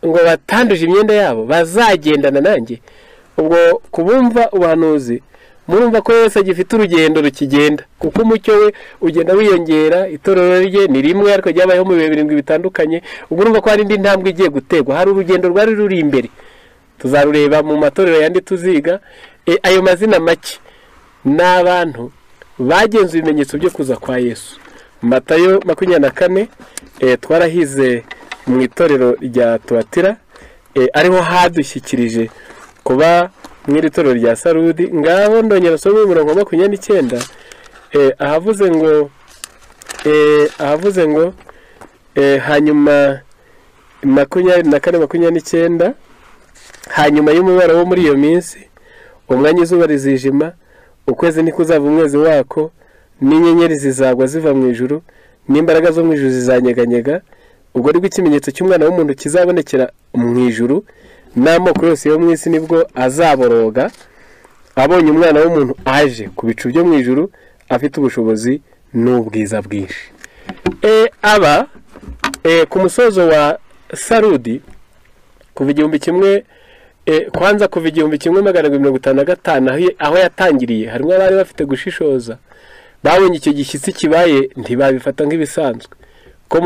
ngo batanduje imyenda yabo bazagendana nanjye. Ubwo kubumva ubuhanuzi murumva ko Yesu agifite urugendo rukigenda, kuko umucyo we ugenda wiyongera. Itorero rye ni rimwe ariko ryabayeho mu bihe 7 bitandukanye. Ubwo urumva ko hari indi ntambwe igiye gutegwa, hari urugendo rwari ruri imbere, tuzarureba mu matorero yandi tuziga. Ayo mazina make n'abantu bagenzuye ibimenyetso byo kuza kwa Yesu. Matayo 24, twarahize mu itorero rya Tuatira, ariho hadushyikirije Kuba mu iri torero rya Sarudi. Ngaho ndongera nsome umurongo wa 29, ahavuze ngo hanyuma 24 29, hanyuma y'umubabaro wo muri iyo minsi, umwanya izuba rizijima, ukwezi ntikuzava umwezi wako, n'inyenyeri zizagwa ziva mu ijuru, n'imbaraga zo mu ijuru zizanyeganyega. Ubwo nibwo ikimenyetso cy'umwana w'umuntu kizabonekera mu ijuru, n'amoko yose yo mu isi nibwo azaboroga abonye umwana w'umuntu aje ku bicu byo mu ijuru afite ubushobozi n'ubwiza bwinshi. Aba ku musozo wa Sarudi, kuva 1000 kwanza kuva 1755 aho yatangiriye, harimo abari bafite gushishoza, babonye icyo gishyitsi kibaye ntibabifata nk'ibisanzwe, ko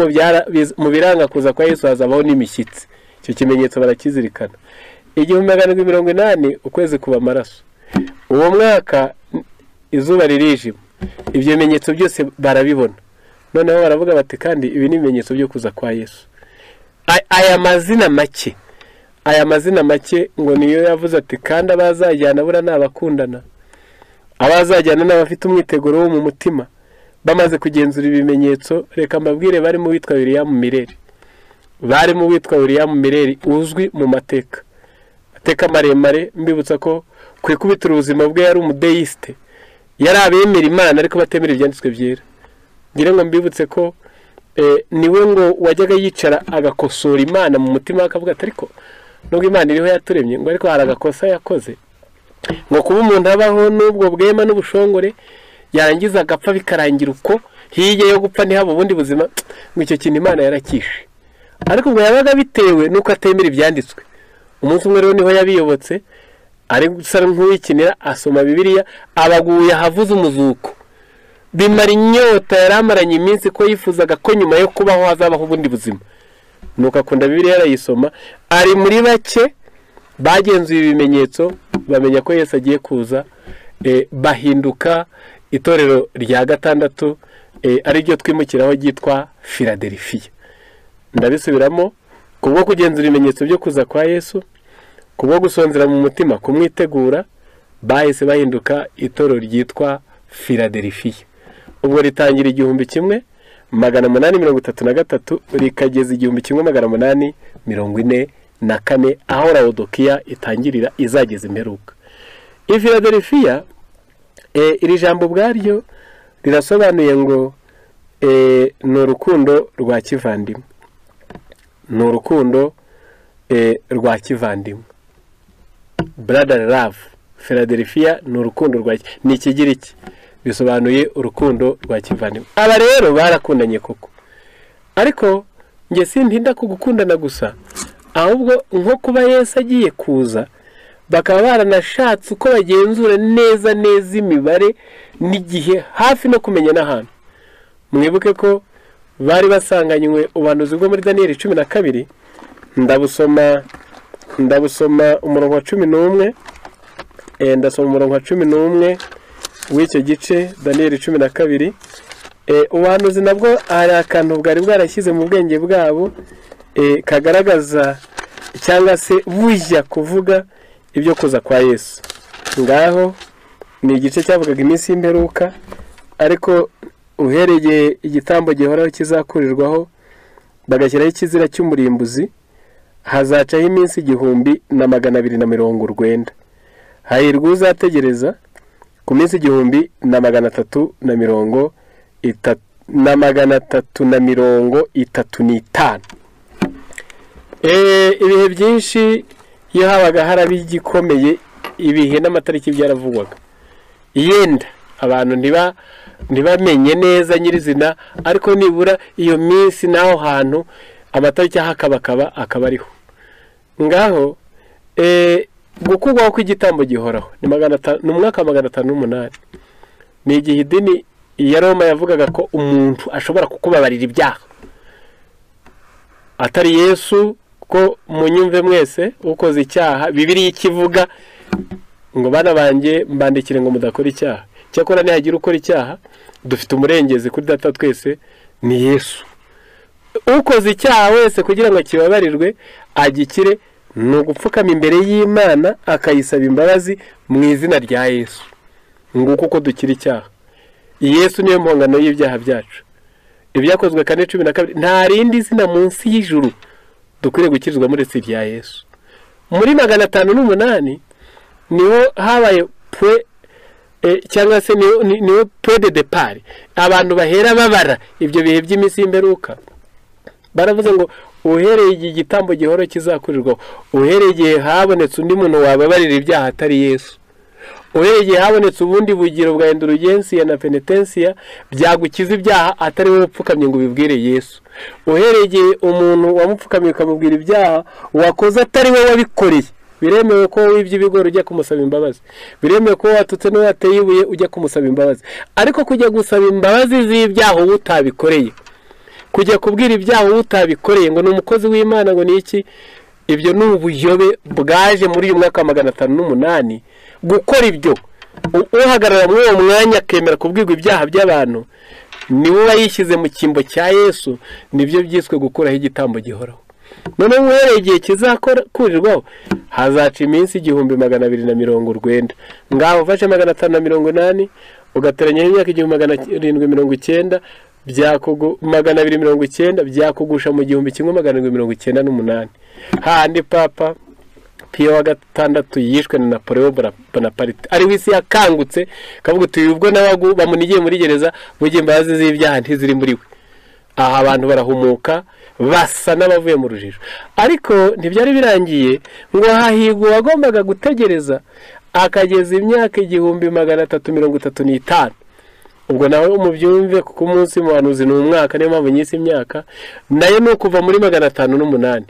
mu biranga kuza kwa Yesu hazabaho n'imishyitsi. Icyo kimenyetso barakizirikana. 1780 ukwezi kuba amaraso, uwo mwaka izuba ririjima, ibyo bimenyetso byose barabibona. Noneho baravuga bati kandi ibi ni ibimenyetso byo kuza kwa Yesu. Aya mazina make ngo niyo yavuze ati kandi abazajyana bura n'abakundana, abazajyana n'abafite umwiteguro wo mu mutima, bamaze kugenzura ibimenyetso. Reka mbabwire, barimo witwa William Mireri, barimo witwa William Mireri uzwi mu mateka maremare. Mbibutsa ko ku ikubitiro ubuzima bwe yari umudeiste, yari abemera Imana ariko batemera ibyanditswe byera. Ngira ngo mbibutse ko niwe ngo wajyaga yicara agakosora Imana mu mutima, akavuga ati ariko nubwo Imana iriho yaturemye, ngo ariko hari agakosa yakoze, ngo kuba umuntu abaho n'ubwo bwema n'ubushongore yarangiza agapfa bikarangira uko, hirya yo gupfa ntihaba ubundi buzima, ngo icyo kintu Imana yarakishe. Ariko ngo yabaga bitewe nuko atemera ibyanditswe. Umunsi umwe rero niho yabiyobotse, ari gusa nk'uwikinira, asoma Bibiliya, abaguye ahavuze umuzuko, bimara inyota yari amaranye iminsi ko yifuzaga ko nyuma yo kubaho hazabaho ubundi buzima. Nuko akunda Bibiliya arayisoma, ari muri bake bagenzuye ibimenyetso bamenya ko Yesu agiye kuza, bahinduka itorero rya gatandatu, ariryo twimukiraho ryitwa Philadelphia. Ndabisubiramo, kubwo kugenzura ibimenyetso byo kuza kwa Yesu, kubwo gusonzera mu mutima kumwitegura, bahise bahinduka itorero ryitwa Philadelphia. Ubwo ritangira 1833 rikageza 1844, aho Laodikiya itangirira izageza imperuka. I Philadelphia, iri jambo ubwaryo rirasobanuye ngo ni urukundo rwa kivandimwe, ni urukundo rwa kivandimwe, brother love. Philadelphia ni urukundo rwa, ni ikigiriki bisobanuye urukundo rwa kivandimwe. Aba rero barakundanye koko, ariko nge sintinda ku gukundana gusa, ahubwo nko kuba Yesu agiye kuza bakaba baranashatse uko bagenzura neza neza imibare n'igihe, hafi no kumenya n'ahantu. Mwibuke ko bari basanganywe ubuhanuzi bwo muri Daniel 12, ndabusoma umurongo wa 11, ndasoma umurongo wa 11 w'icyo gice, Daniel 12. Ubuhanuzi nabwo hari akantu bwari bwarashyize mu bwenge bwabo, kagaragaza cyangwa se bujya kuvuga ibyo kuza kwa Yesu. Ngaho ni igice cyavugaga iminsi y'imperuka, ariko uhereye igitambo gihoraho kizakurirwaho bagashyiraho ikizira cy'umurimbuzi, hazacaho iminsi 1290. Hahirwa uzategereza ku minsi 1335. Ibihe byinshi iyo habaga harabi igikomeye, ibihe n'amatariki byaravugwaga, yenda abantu ntibamenye neza nyirizina, ariko nibura iyo minsi naho hantu amatariki hakabakaba akaba ariho. Ngaho gukurwaho kw'igitambo gihoraho ni umwaka wa 508. Ni igihe idini ya Roma yavugaga ko umuntu ashobora kukubabarira ibyaha atari Yesu, ko munyumve mwese ukoze icyaha, Bibiliya ikivuga ngo bana banjye mbandikire ngo mudakora icyaha, cyakora nihagira ukora icyaha dufite umurengezi kuri data twese ni Yesu. Ukoze icyaha wese kugira ngo kibabarirwe agikire, Ni ugupfukama imbere y'Imana akayisaba imbabazi mu izina rya Yesu. Nguko uko dukira icyaha. Yesu niyo mpongano y'ibyaha byacu. Ibyakozwe 4:12, nta rindi zina munsi y'ijuru dukwiriye gukirizwa muri irya Yesu. Muri 508 niho habaye pwe cyangwa se niho point de départ abantu bahera babara ibyo bihe by'iminsi y'imperuka. Baravuze ngo uhereye igihe igitambo gihoro kizakurirwaho, uhereye igihe habonetse undi muntu wababarira ibyaha atari Yesu, uhereye igihe habonetse ubundi bugiro bwa indulgensia na penitentia byagukiza ibyaha atari wowe upfukamye ngo ubibwire Yesu, uhereye igihe umuntu wamupfukamiye ukamubwira ibyaha wakoze atari wowe wabikoreye. Biremewe ko wibye ibigori ujya kumusaba imbabazi, biremewe ko watutse n'uwateye ibuye ujya kumusaba imbabazi, ariko kujya gusaba imbabazi z'ibyaha wowe utabikoreye, kujya kubwira ibyaha wowe utabikoreye ngo ni umukozi w'Imana ngo ni iki, ibyo ni ubuyobe bwaje muri uyu mwaka wa 508. Gukora ibyo, uhagarara muri uwo mwanya akemera kubwirwa ibyaha by'abantu, niwe uba yishyize mu cyimbo cya Yesu, nibyo byiswe gukuraho igitambo gihoraho. Noneho uhereye igihe kizakurirwaho hazaca iminsi 1290. Ngaho ufashe 580 ugateranya imyaka 1790 byakugu 290 byakugusha mu 1798. Handi Papa Pio wa gatandatu yishwe na Napoleon Bonaparte, ari wisi yakangutse kavuga uti ubwo nawe bamunigiye muri gereza bugiye imbabazi z'ibyaha ntiziri muri we. Aha abantu barahumuka basa n'abavuye mu rujijo. Ariko ntibyari birangiye, ngo hahigwa wagombaga gutegereza akageza imyaka 1335. Ubwo nawe umubyumve, kuko umunsi muhanuzi ni umwaka, niyo mpamvu nyisi imyaka nayo ni ukuva muri 508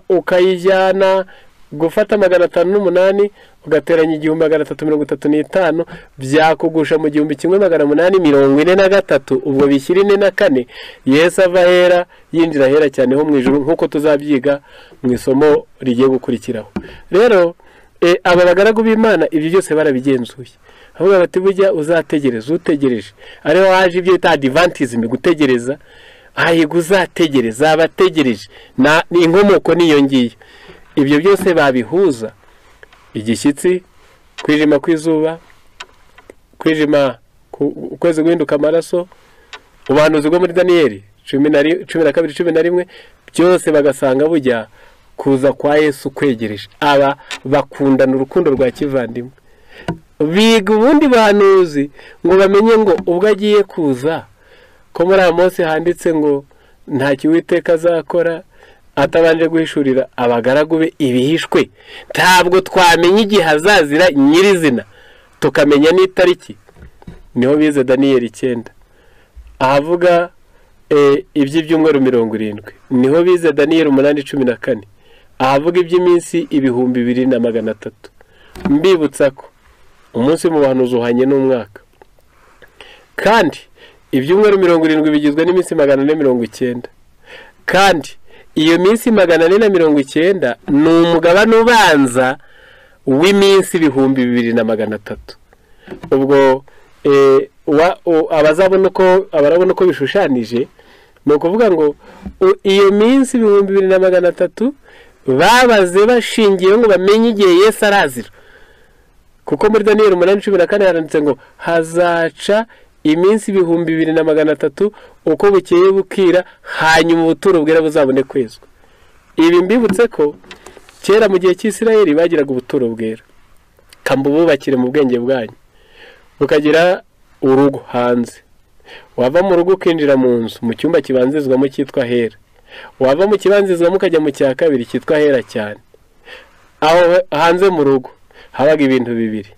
ukayijyana gufata 508 ugateranya 1335 byakugusha mu 1843. Ubwo bishyira 4 na 4, Yesu ava ahera yinjira ahera cyane ho mu ijuru, nk'uko tuzabyiga mu isomo rigiye gukurikiraho. Rero aba bagaragu b'Imana ibyo byose barabigenzuye, ahubwo bati bujya uzategereza, utegereje ariho haje ibyo bita adventism, gutegereza. Hahigwa uzategereza, abategereje na inkomoko niyo ngiyo. Ibyo byose babihuza igishyitsi, kwijima kw'izuba, kwijima ukwezi guhinduka amaraso, ubuhanuzi bwo muri Daniyeli 12:11, byose bagasanga bujya kuza kwa Yesu kwegereje. Aba bakundana urukundo rwa kivandimwe, biga ubundi buhanuzi ngo bamenye ngo ubwo agiye kuza, ko muri Amosi handitse ngo nta kiwiteka azakora atabanje guhishurira abagaragu be ibihishwe. Ntabwo twamenya igihe azazira nyirizina, tukamenya n'itariki. Niho bize Daniyeli 9 ahavuga iby'ibyumweru 70. Niho bize Daniyeli 8:14 ahavuga iby'iminsi 2300. Mbibutsa ko umunsi mu bahanuzi uhanye n'umwaka, kandi ibyumweru 70 bigizwe n'iminsi 490, kandi iyo minsi 490 ni umugabane ubanza w'iminsi 2300. Ubwo abazabona uko abarabona uko bishushanije, ni ukuvuga ngo iyo minsi 2300 babaze bashingiye ngo bamenye igihe Yesu arazira, kuko muri Daniyeli 8:14 haranditse ngo hazaca iminsi 2300 uko bukeye bukira, hanyuma ubuturo bwera buzabone kwezwa. Ibi mbibutse ko kera mu gihe cy'Isirayeli bagiraga ubuturo bwera, kambububakire mu bwenge bwanyu, bukagira urugo hanze, wava mu rugo ukinjira mu nzu mu cyumba kibanzirizwamo cyitwa hera, wava mu kibanzirizwamo ukajya mu cya kabiri cyitwa hera cyane. Aho hanze mu rugo habaga ibintu bibiri.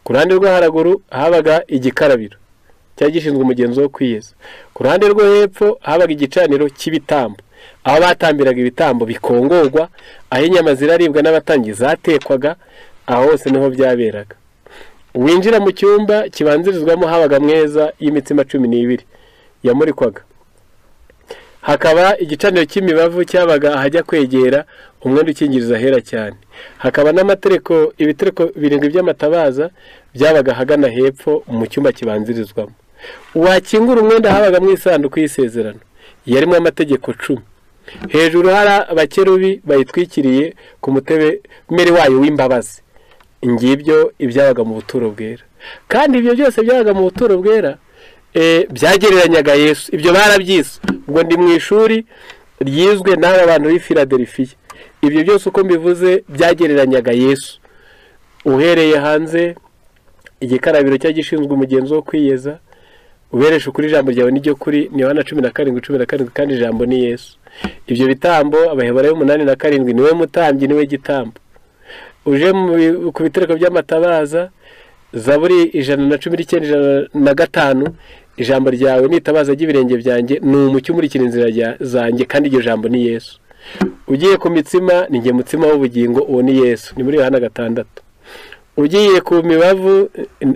Ku ruhande rwo haraguru habaga igikarabiro cyari gishinzwe umugenzo wo kwiyeza, ku ruhande rwo hepfo habaga igicaniro cy'ibitambo, aho batambiraga ibitambo bikongorwa, aho inyama ziraribwa n'abatambyi zatekwaga, aho hose niho byaberaga. Winjira mu cyumba kibanzirizwamo habaga ameza y'imitsima 12 yamurikwaga, hakaba igicaniro cy'imibavu cyabaga ahajya kwegera umwenda ukingiriza ahera cyane, hakaba n'amatereko ibitereko 7 by'amatabaza byabaga ahagana hepfo mu cyumba kibanzirizwamo. Wakingura umwenda habaga mu isanduku y'isezerano yarimo amategeko 10. Hejuru hari abakerubi bayitwikiriye ku mutebe mere wayo w'imbabazi. Ngibyo ibyabaga mu buturo bwera. Kandi ibyo byose byabaga mu buturo bwera byagereranyaga Yesu. Ibyo barabyize. Ubwo ndi mu ishuri ryizwe n'aba bantu b'i Philadelphia. Ibyo byose uko mbivuze byagereranyaga Yesu. Uhereye hanze igikarabiro cyagishinzwe umugenzo wo kwiyeza, uberesha ukuri ijambo ryawe n'iryo kuri, ni Yohana 17:17, kandi ijambo ni Yesu. Ibyo bitambo Abaheburayo 8:7, niwe mutambyi, niwe gitambo. Uje ku bitereko by'amatabaza, Zaburi 119, 105, ijambo ryawe nitabaza ry'ibirenge byanjye, ni umucyo umurikira inzira zanjye, kandi iryo jambo ni Yesu. Ugiye ku mitsima, ni njye mutsima w'ubugingo, uwo ni Yesu, ni muri Yohana 6. Ugiye ku mibavu,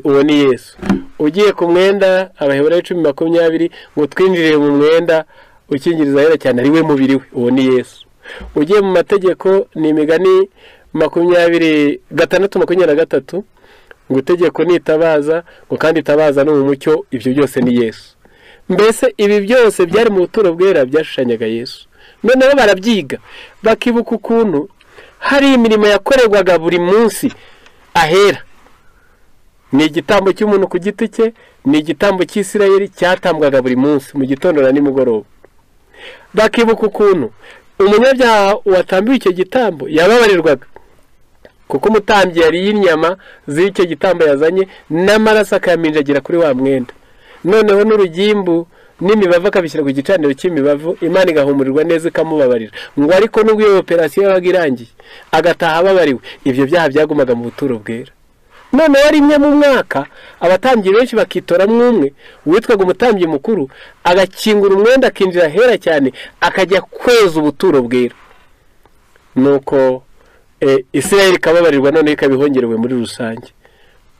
uwo ni Yesu. Ugiye ku mwenda, Abaheburayo 10:20, ngo twinjire mu mwenda ukingiriza ahera cyane, ari we mubiri we, uwo ni Yesu. Ugiye mu mategeko, ni imigani 26:23, ngo itegeko nitabaza, ngo kandi itabaza no mu mucyo, ibyo byose ni Yesu. Mbese ibi byose byari mu buturo bwera byashushanyaga Yesu. Noneho barabyiga bakibuka ukuntu hari imirimo yakorerwaga buri munsi ahera. Ni igitambo cy'umuntu ku giti cye, ni igitambo cy'Isirayeli cyatambwaga buri munsi mu gitondo na nimugoroba. Bakibuka ukuntu umunyabyaha watambiwe icyo gitambo yababarirwaga, kuko umutambyi yariye inyama z'icyo gitambo yazanye n'amaraso akayaminjagira kuri wa mwenda. Noneho n'urugimbu n'imibavu akabishyira ku gicaniro cy'imibavu, Imana igahumurirwa neza ikamubabarira. Ngo ariko nubwo iyo operasiyo yabaga irangiye agataha ababariwe, ibyo byaha byagumaga mu buturo bwera. Noneho rimwe mu mwaka abatambyi benshi bakitoramo umwe witwaga umutambyi mukuru, agakingura umwenda akinjira ahera cyane, akajya kweza ubuturo bwera. Nuko Isirayeli ikababarirwa, noneho ikabihongerewe muri rusange.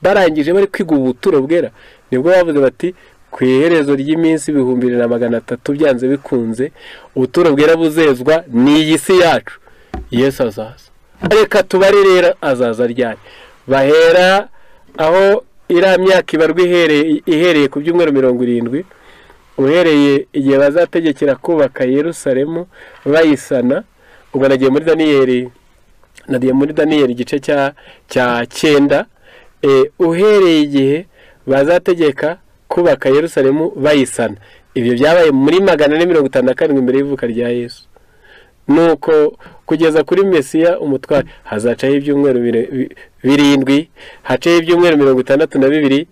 Barangije bari kwiga ubuturo bwera, nibwo bavuze bati ku iherezo ry'iminsi 2300 byanze bikunze ubuturo bwera buzezwa ni iyi si yacu, Yesu azaza. Reka tubare rero azaza ryari. Bahera aho iriya myaka ibarwa ihereye ku byumweru 70, uhereye igihe bazategekera kubaka Yerusalemu bayisana. Ubwo nagiye muri Daniyeli, nagiye muri Daniyeli igice cya 9, uhereye igihe bazategeka kubaka Yerusalemu bayisana. Ibyo byabaye muri 457 mbere y'ivuka rya Yesu. Nuko kugeza kuri Mesiya umutware hazacaho ibyumweru 7, hacaho ibyumweru 62,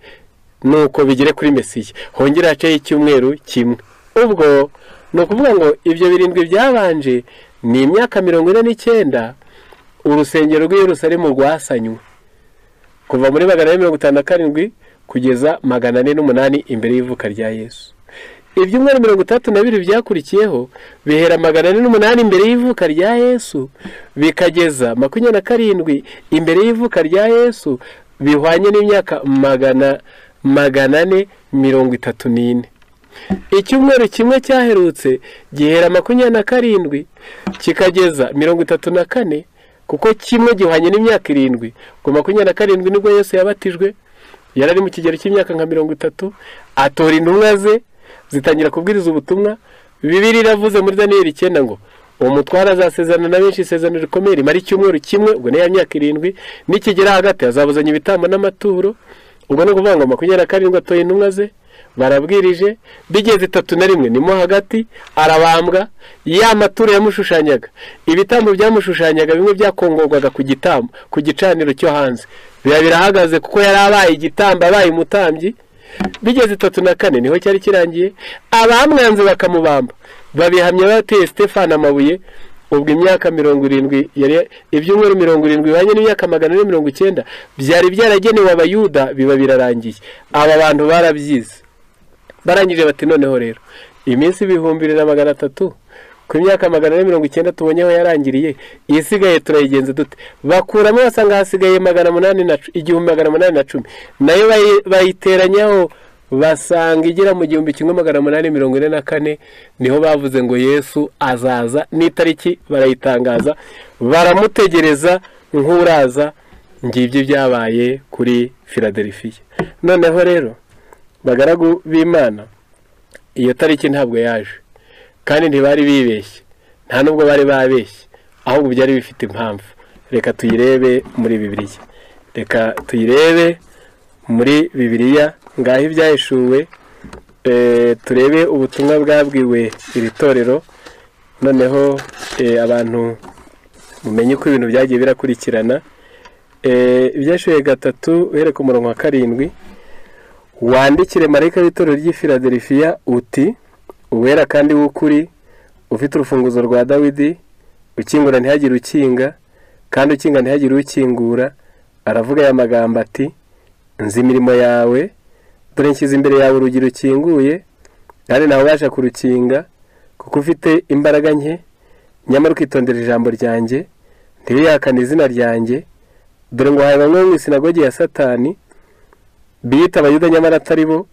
nuko bigere kuri Mesiya hongera hacaho icyumweru kimwe. Ubwo ni ukuvuga ngo ibyo 7 byabanje ni imyaka 49 urusengero rw'i Yerusalemu rwasanywe, kuva muri 457 kugeza 408 imbere y'ivuka rya Yesu. Ibyumweru 32 byakurikiyeho bihera 408 imbere y'ivuka rya Yesu bikageza 27 imbere y'ivuka rya Yesu, bihwanye n'imyaka 434. Icyumweru kimwe cyaherutse gihera 27 kikageza 34, kuko kimwe gihwanye n'imyaka 7. Ku 27 nibwo Yesu yabatijwe, yarari mu kigero cy'imyaka nka 30, atora intumwa ze zitangira kubwiriza ubutumwa. Bibiliya iravuze muri Daniyeli 9 ngo umutwara azasezerana na benshi isezerano rikomeye rimara icyumweru kimwe, ubwo ni ya myaka 7, nikigera hagati azabuzanya ibitambo n'amaturo. Ubwo no kuvuga ngo 27 atoye intumwa ze barabwirije, bigeze 31 nimo hagati arabambwa. Ya maturo yamushushanyaga, ibitambo byamushushanyaga bimwe byakongorwaga ku gitambo ku gicaniro cyo hanze, biba birahagaze kuko yari abaye igitambo, abaye umutambyi. Bigeze 34 niho cyari kirangiye, abamwanze bakamubamba, babihamya bateye Stefano amabuye. Ubwo imyaka 70 yari ibyumweru 70 bihwanye n'imyaka 490 byari byaragenewe Abayuda biba birarangiye. Aba bantu barabyize, barangije bati noneho rero iminsi 2300 ku myaka 490 tubonyeho yarangiriye, isigaye turayigenza dute? Bakuramo basanga hasigaye 1810, nayo bayiteranyaho basanga igera mu 1844. Niho bavuze ngo Yesu azaza, n'itariki barayitangaza, baramutegereza nk'uraza. Ngibyo byabaye kuri Philadelphia. Noneho rero bagaragu b'Imana, iyo tariki ntabwo yaje, kandi ntibari bibeshye. Nta nubwo bari babeshye, ahubwo byari bifite impamvu. Reka tuyirebe muri Bibiliya, reka tuyirebe muri Bibiliya. Ngaho ibyahishuwe, turebe ubutumwa bwabwiwe iri torero, noneho abantu mumenye uko ibintu byagiye birakurikirana. Ibyahishuwe 3 uhere ku murongo wa 7, wandikire marayika w'itorero ry'i Filadelfiya uti: uwera kandi w'ukuri, ufite urufunguzo rwa Dawidi, ukingura ntihagire ukinga, kandi ukinga ntihagire ukingura, aravuga aya magambo ati: nzi imirimo yawe, dore nshyize imbere yawe urugi rukinguye, kandi ntawe ubasha kurukinga, kuko ufite imbaraga nke, nyamara ukitondera ijambo ryanjye, ntiwihakane izina ryanjye. Dore nguhaye bamwe mu isinagogi ya Satani, biyita Abayuda nyamara atari bo,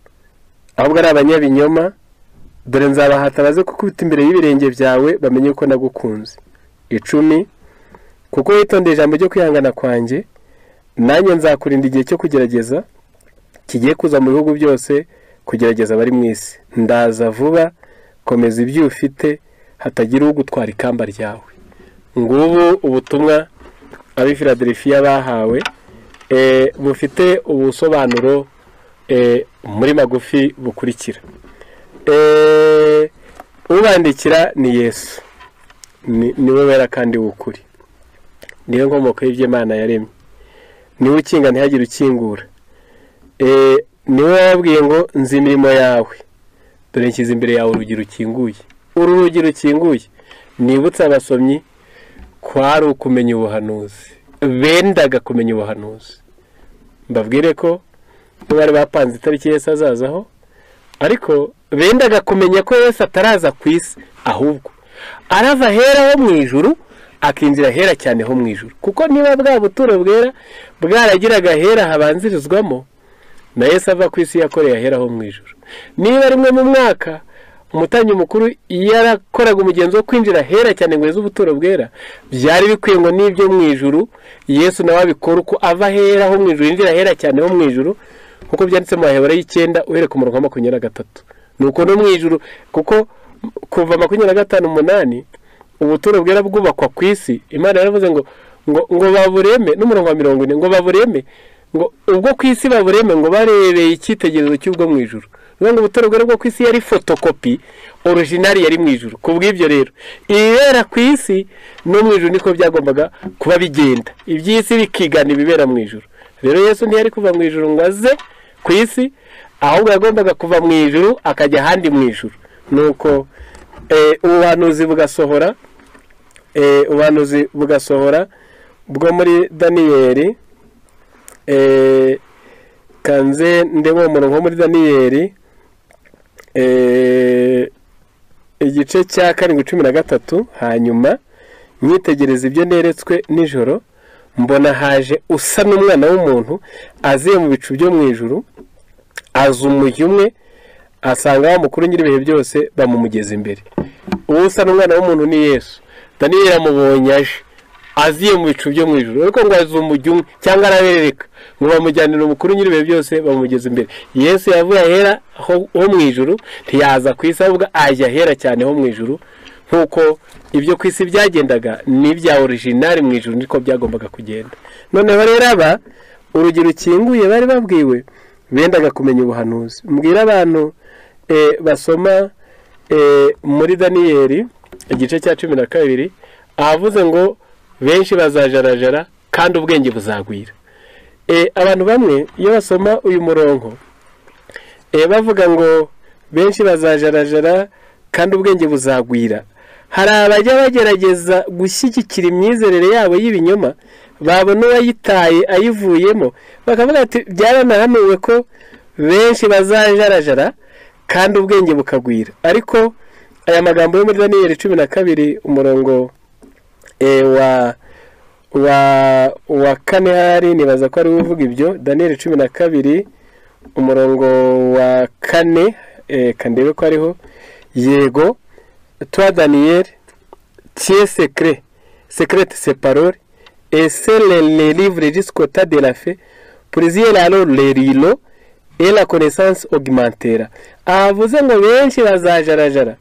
ahubwo ari abanyabinyoma. Dore nzabahata baze kukubita imbere y'ibirenge byawe, bamenye ko nagukunze. 10 Kuko witondeye ijambo ryo kwihangana kwanjye, nanjye nzakurinda igihe cyo kugerageza kigiye kuza mu bihugu byose, kugerageza abari mu isi. Ndaza vuba, komeza ibyo ufite, hatagira ugutwara ikamba ryawe. Ngubu ubutumwa ab'i Filadelfiya bahawe, bufite ubusobanuro muri magufi bukurikira. Ubandikira ni Yesu, niwe wera kandi w'ukuri, niwe nkomoko y'ibyo Imana yaremye, niwe ukinga ntihagire ukingura, niwe wababwiye ngo nzi imirimo yawe, dore nshyize imbere yawe urugi rukinguye. Uru rugi rukinguye, nibutse abasomyi, kwari ukumenya ubuhanuzi, bendaga kumenya ubuhanuzi. Mbabwire ko bari bapanze itariki Yesu azazaho, ariko bendaga kumenya ko Yesu ataraza ku isi, ahubwo arava ahera ho mu ijuru akinjira ahera cyane ho mu ijuru. Kuko niba bwa buturo bwera bwaragiraga ahera habanzirizwamo, na Yesu ava ku isi yakoreye ahera ho mu ijuru. Niba rimwe mu mwaka umutambyi mukuru yarakoraga umugenzo wo kwinjira ahera cyane ngo yeze ubuturo bwera, byari bikwiye ngo n'ibyo mu ijuru Yesu nawe abikora uko ava ahera ho mu ijuru yinjira ahera cyane ho mu ijuru, kuko byanditse mu Baheburayo 9 uhere ku murongo wa 23. Nuko no mu ijuru, kuko kuva 25:8 ubuturo bwera bwubakwa ku isi, Imana yaravuze ngo ngo babureme, n'umurongo wa 40 ngo babureme, ngo ubwo ku isi babureme ngo barebeye icyitegererezo cy'ubwo mu ijuru. Ngo ubuturo bwera bwo ku isi yari fotokopi original yari mu ijuru. Kubw'ibyo rero ibibera ku isi no mu ijuru niko byagombaga kuba bigenda, iby'isi bikigana ibibera mu ijuru. Rero Yesu ntiyari kuva mu ijuru ngo aze ku isi, ahubwo yagombaga kuva mu ijuru akajya ahandi mu ijuru. Nuko ubuhanuzi bugasohora, ubuhanuzi bugasohora bwo muri Daniyeli. Kanze ndebo umurongo muri Daniyeli igice cya 7:13. Hanyuma nyitegereza ibyo neretswe nijoro, mbona haje usa n'umwana w'umuntu aziye mu bicu byo mu ijuru, aza umujyi umwe asanga wa mukuru nyir'ibihe byose, bamumugeza imbere. Uwo usa n'umwana w'umuntu ni Yesu. Daniyeli amubonye aje aziye mu bicu byo mu ijuru, ariko ngo aza umujyi umwe cyangwa araberereka, ngo bamujyanire umukuru nyir'ibihe byose, bamugeza imbere. Yesu yavuye ahera ho mu ijuru, ntiyaza ku isi, ahubwo ajya ahera cyane ho mu ijuru, nkuko ibyo ku isi byagendaga n'ibya original mu ijuru niko byagombaga kugenda. Noneho rero aba urugi rukinguye bari babwiwe, bendaga kumenya ubuhanuzi. Mbwira abantu basoma muri Daniyeli igice cya 12, ahavuze ngo benshi bazajarajara kandi ubwenge buzagwira. Abantu bamwe iyo basoma uyu murongo bavuga ngo benshi bazajarajara kandi ubwenge buzagwira, hari abajya bagerageza gushyigikira imyizerere yabo y'ibinyoma, babona uwayitaye ayivuyemo bakavuga ati byaranahanuwe ko benshi bazajarajara kandi ubwenge bukagwira. Ariko aya magambo yo muri Daniyeli 12 umurongo wa 4 hari nibaza ko ari uvuga ibyo. Daniyeli 12 umurongo wa 4, kandebe ko ariho. Yego, toi Daniel, tiens secret, secrète ces paroles, et scelle les livres jusqu'au temps de la fin, pour y alors les rideaux et la connaissance augmentera. Avuze ngo benshi bazajarajara,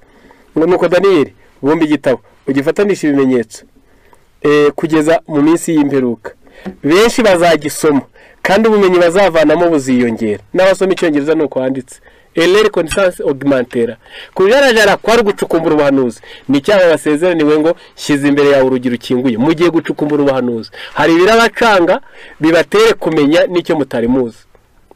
ngo nuko Daniyeli bumba igitabo ugifatanisha ibimenyetso kugeza mu minsi y'imperuka. Benshi bazagisoma kandi ubumenyi bazavanamo buziyongera. N'abasoma icyongereza nuko handitse leur connaissance augmentera. Kujarajara kwari gucukumbura ubuhanuzi, ni cyaha basezeraniwe ngo shyize imbere yawe urugi rukinguye. Mugiye gucukumbura ubuhanuzi, hari ibirabacanga bibatere kumenya n'icyo mutari muzi.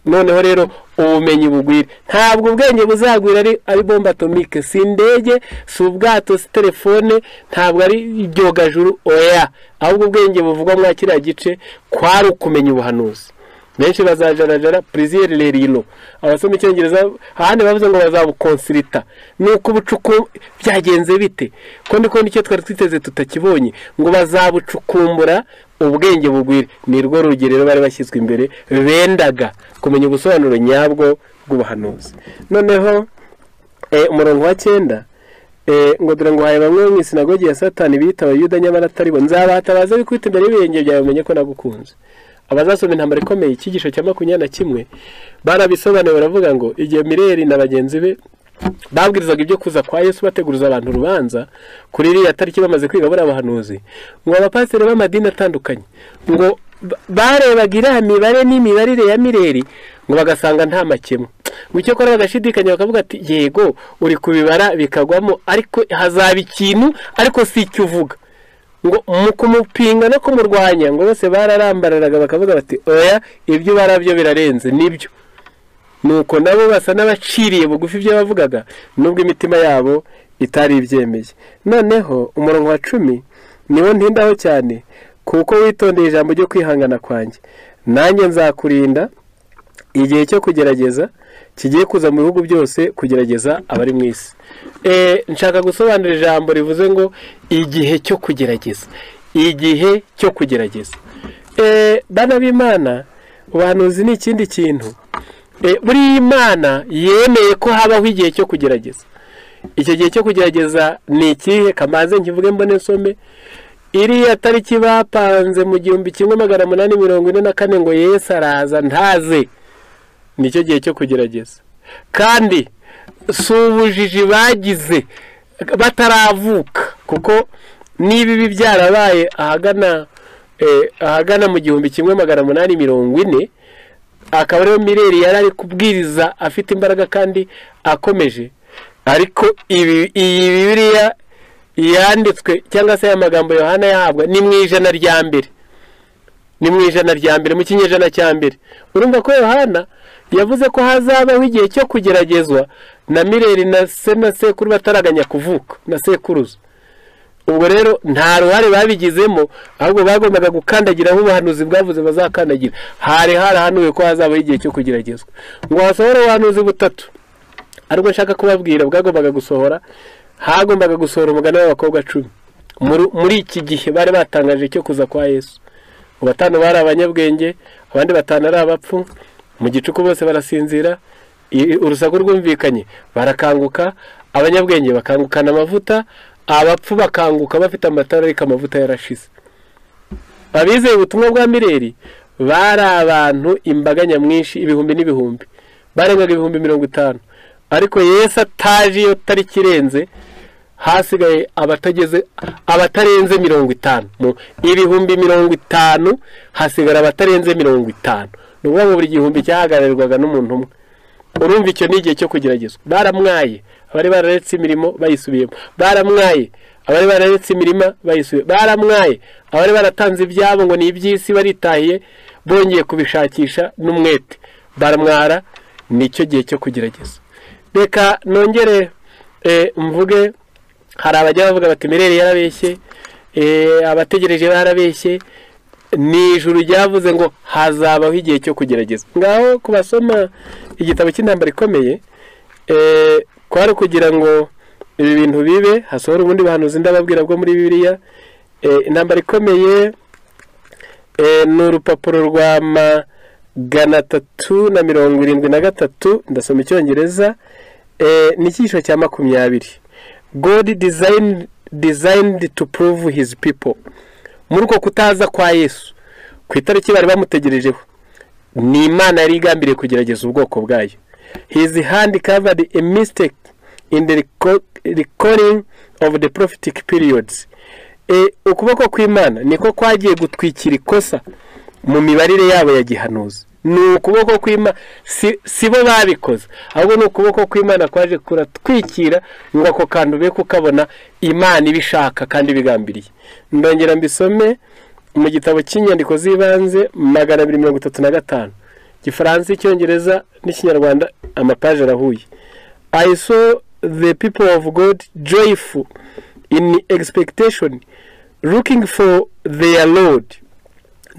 Noneho rero ubumenyi bugwire. Ntabwo ubwenge buzagwira ari bombe atomike, si indege, si ubwato, si telefone, ntabwo ari ibyogajuru, oya. Ahubwo ubwenge buvugwa mwa kiriya gice kwari ukumenya ubuhanuzi. Benshi bazajarajara plaisir lerilo. Abasoma icyongereza ahandi bavuze ngo bazabukonsilita. Nuko ubucuku byagenze bite? Ko ndiko nicyo twari twiteze tutakibonye, ngo bazabucukumbura ubwenge bugwire. Ni rwo rugerero bari bashyizwe imbere, bendaga kumenya ubusobanuro nyabwo bw'ubuhanuzi. Noneho umurongo wa 9 ngo dore ngo haye bamwe mu isinagogi ya Satani bita Abayuda nyamara atari bo, nzabatabaza bikubita imbere y'ibirenge byawe umenye ko nagukunze. Abazasoma intambara ikomeye icyigisho cya 21 barabisobanuye, baravuga ngo igihe Mireri na bagenzi be babwirizaga ibyo kuza kwa Yesu bateguruza abantu urubanza kuri iriya tariki bamaze kwiga bari abahanuzi, ngo abapasiteri b'amadini atandukanye ngo barebaga iriya mibare n'imibarire ya Mireri ngo bagasanga nta makemwa. Ngo icyo kora bagashidikanya bakavuga ati yego uri kubibara bikagwamo, ariko hazaba ikintu, ariko si icyo uvuga. Ngo mu kumupinga no kumurwanya ngo bose bararambararaga bakavuga bati oya ibyo barabyo birarenze nibyo. Nuko nabo basa n'abaciriye bugufi ibyo bavugaga nubwo imitima yabo itari ibyemeye. Noneho umurongo wa 10 niwo ntindaho cyane, kuko witondeye ijambo ryo kwihangana kwanjye, nanjye nzakurinda igihe cyo kugerageza kigiye kuza mu bihugu byose kugerageza abari mu isi. Nshaka gusobanura ijambo rivuze ngo igihe cyo kugerageza. Igihe cyo kugerageza. Bana b'Imana, ubuhanuzi ni ikindi kintu. Buri Imana yemeye ko habaho igihe cyo kugerageza. Icyo gihe cyo kugerageza ni ikihe? Kamaze nkivuge mbone nsome. Iriya tariki bapanze mu 1844 ngo Yesu araza ntaze, nicyo gihe cyo kugerageza. Kandi si ubujiji bagize bataravuka, kuko niba ibi byarabaye ahagana mu 1840, akaba ariyo Mireri yari ari kubwiriza afite imbaraga kandi akomeje. Ariko iyi Bibiliya yanditswe cyangwa se aya magambo Yohana yahabwa ni mu ijana rya mbere, ni mu ijana rya mbere, mu kinyejana cya mbere. Urumva ko Yohana yavuze ko hazabaho igihe cyo kugeragezwa na Mireri na se na sekuru bataraganya kuvuka na sekuruza. Ubwo rero nta ruhare babigizemo, ahubwo bagombaga gukandagiraho ubuhanuzi bwavuze bazakandagira. Hari harahanuwe ko hazabaho igihe cyo kugeragezwa. Ngo hasohore ubuhanuzi butatu ariko nshaka kubabwira bwagombaga gusohora. Hagombaga gusohora umugani w'abakobwa 10 muri iki gihe bari batangaje cyo kuza kwa Yesu. Batanu bari abanyabwenge, abandi batanu ari abapfu. Mu gicuku bose barasinzira, urusaku rwumvikanye barakanguka. Abanyabwenge bakangukana amavuta, abapfu bakanguka bafite amatara ariko amavuta yarashize. Abizeye ubutumwa bwa Mireri bari abantu imbaga nyamwinshi, ibihumbi n'ibihumbi, barengaga 50,000. Ariko Yesu ataje iyo tariki irenze, hasigaye abatarenze 50. Mu 50,000 hasigara abatarenze 50. Ni ukuvuga ngo buri gihumbi cyahagararirwaga n'umuntu umwe. Urumva icyo ni igihe cyo kugeragezwa. Baramwaye abari bararetse imirimo bayisubiyemo, baramwaye abari bararetse imirima bayisubiyemo, baramwaye abari baratanze ibyabo ngo ni iby'isi baritahiye, bongeye kubishakisha n'umwete, baramwara. Nicyo gihe cyo kugerageza. Reka nongere mvuge, hari abajya bavuga bati Mireri yarabeshye, abategereje barabeshye. Ni ijuru ryavuze ngo hazabaho igihe cyo kugerageza. Ngaho kubasoma igitabo cy'intambara ikomeye, kwari kugira ngo ibi bintu bibe, hasohora ubundi buhanuzi ndababwira bwo muri Bibiliya. Intambara ikomeye ni urupapuro rwa 373, ndasoma icyongereza, ni icyigisho cya 20. God designed to prove his people. Muri uko kutaza kwa Yesu ku itariki bari bamutegerejeho, ni Imana yari igambiriye kugerageza ubwoko bwayo. His hand covered a mistake in the recording of the prophetic periods. Ukuboko kw'Imana niko kwagiye gutwikira ikosa mu mibarire yabo ya gihanuzi. Ni ukuboko kw'Imana, si bo babikoze, ahubwo ni ukuboko kw'Imana kwaje kuratwikira ngo ako kantu be kukabona Imana ibishaka kandi bigambiriye. Ndongera mbisome mu gitabo cy'inyandiko z'ibanze 235, Gifaransa, Icyongereza n'Ikinyarwanda, amapaje arahuye. I saw the people of God joyful in expectation, looking for their Lord.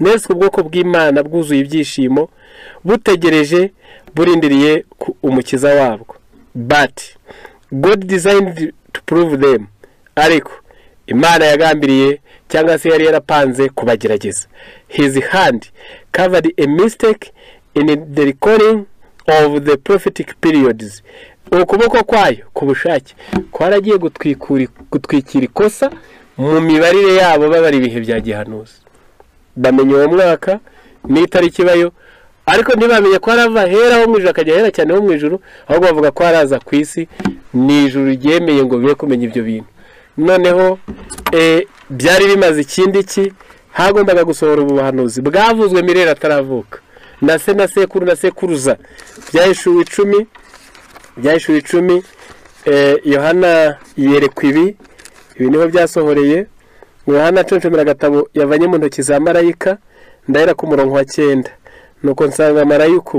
Nese ubwoko bw'Imana bwuzuye ibyishimo, butegereje, burindiriye umukiza wabwo. But God designed to prove them. Ariko Imana yagambiriye cyangwa se yari yarapanze kubagerageza. His hand covered a mistake in the recording of the prophetic periods. Ukuboko kwayo ku bushake kwaragiye gutwikira ikosa mu mibarire yabo babara ibihe bya gihanuzi. Bamenye uwo mwaka n'itariki bayo, ariko ntibamenye ko arava hera ho mu ijuru akajya hera cyane ho mu ijuru, ahubwo bavuga ko araza ku isi. Ni ijuru ryemeye ngo bibe kumenya ibyo bintu. Noneho byari bimaze ikindi ki, hagombaga gusohora ubuhanuzi bwavuzwe Mirera ataravuka, na se na sekuru na sekuruza. Byahishuwe 10, byahishuwe 10, Yohana yerekwa ibi niho byasohoreye. Yohana aconshomera agatabo yavanye mu ntoki za marayika, ndahera ku murongo wa 9. Nuko nsanga marayika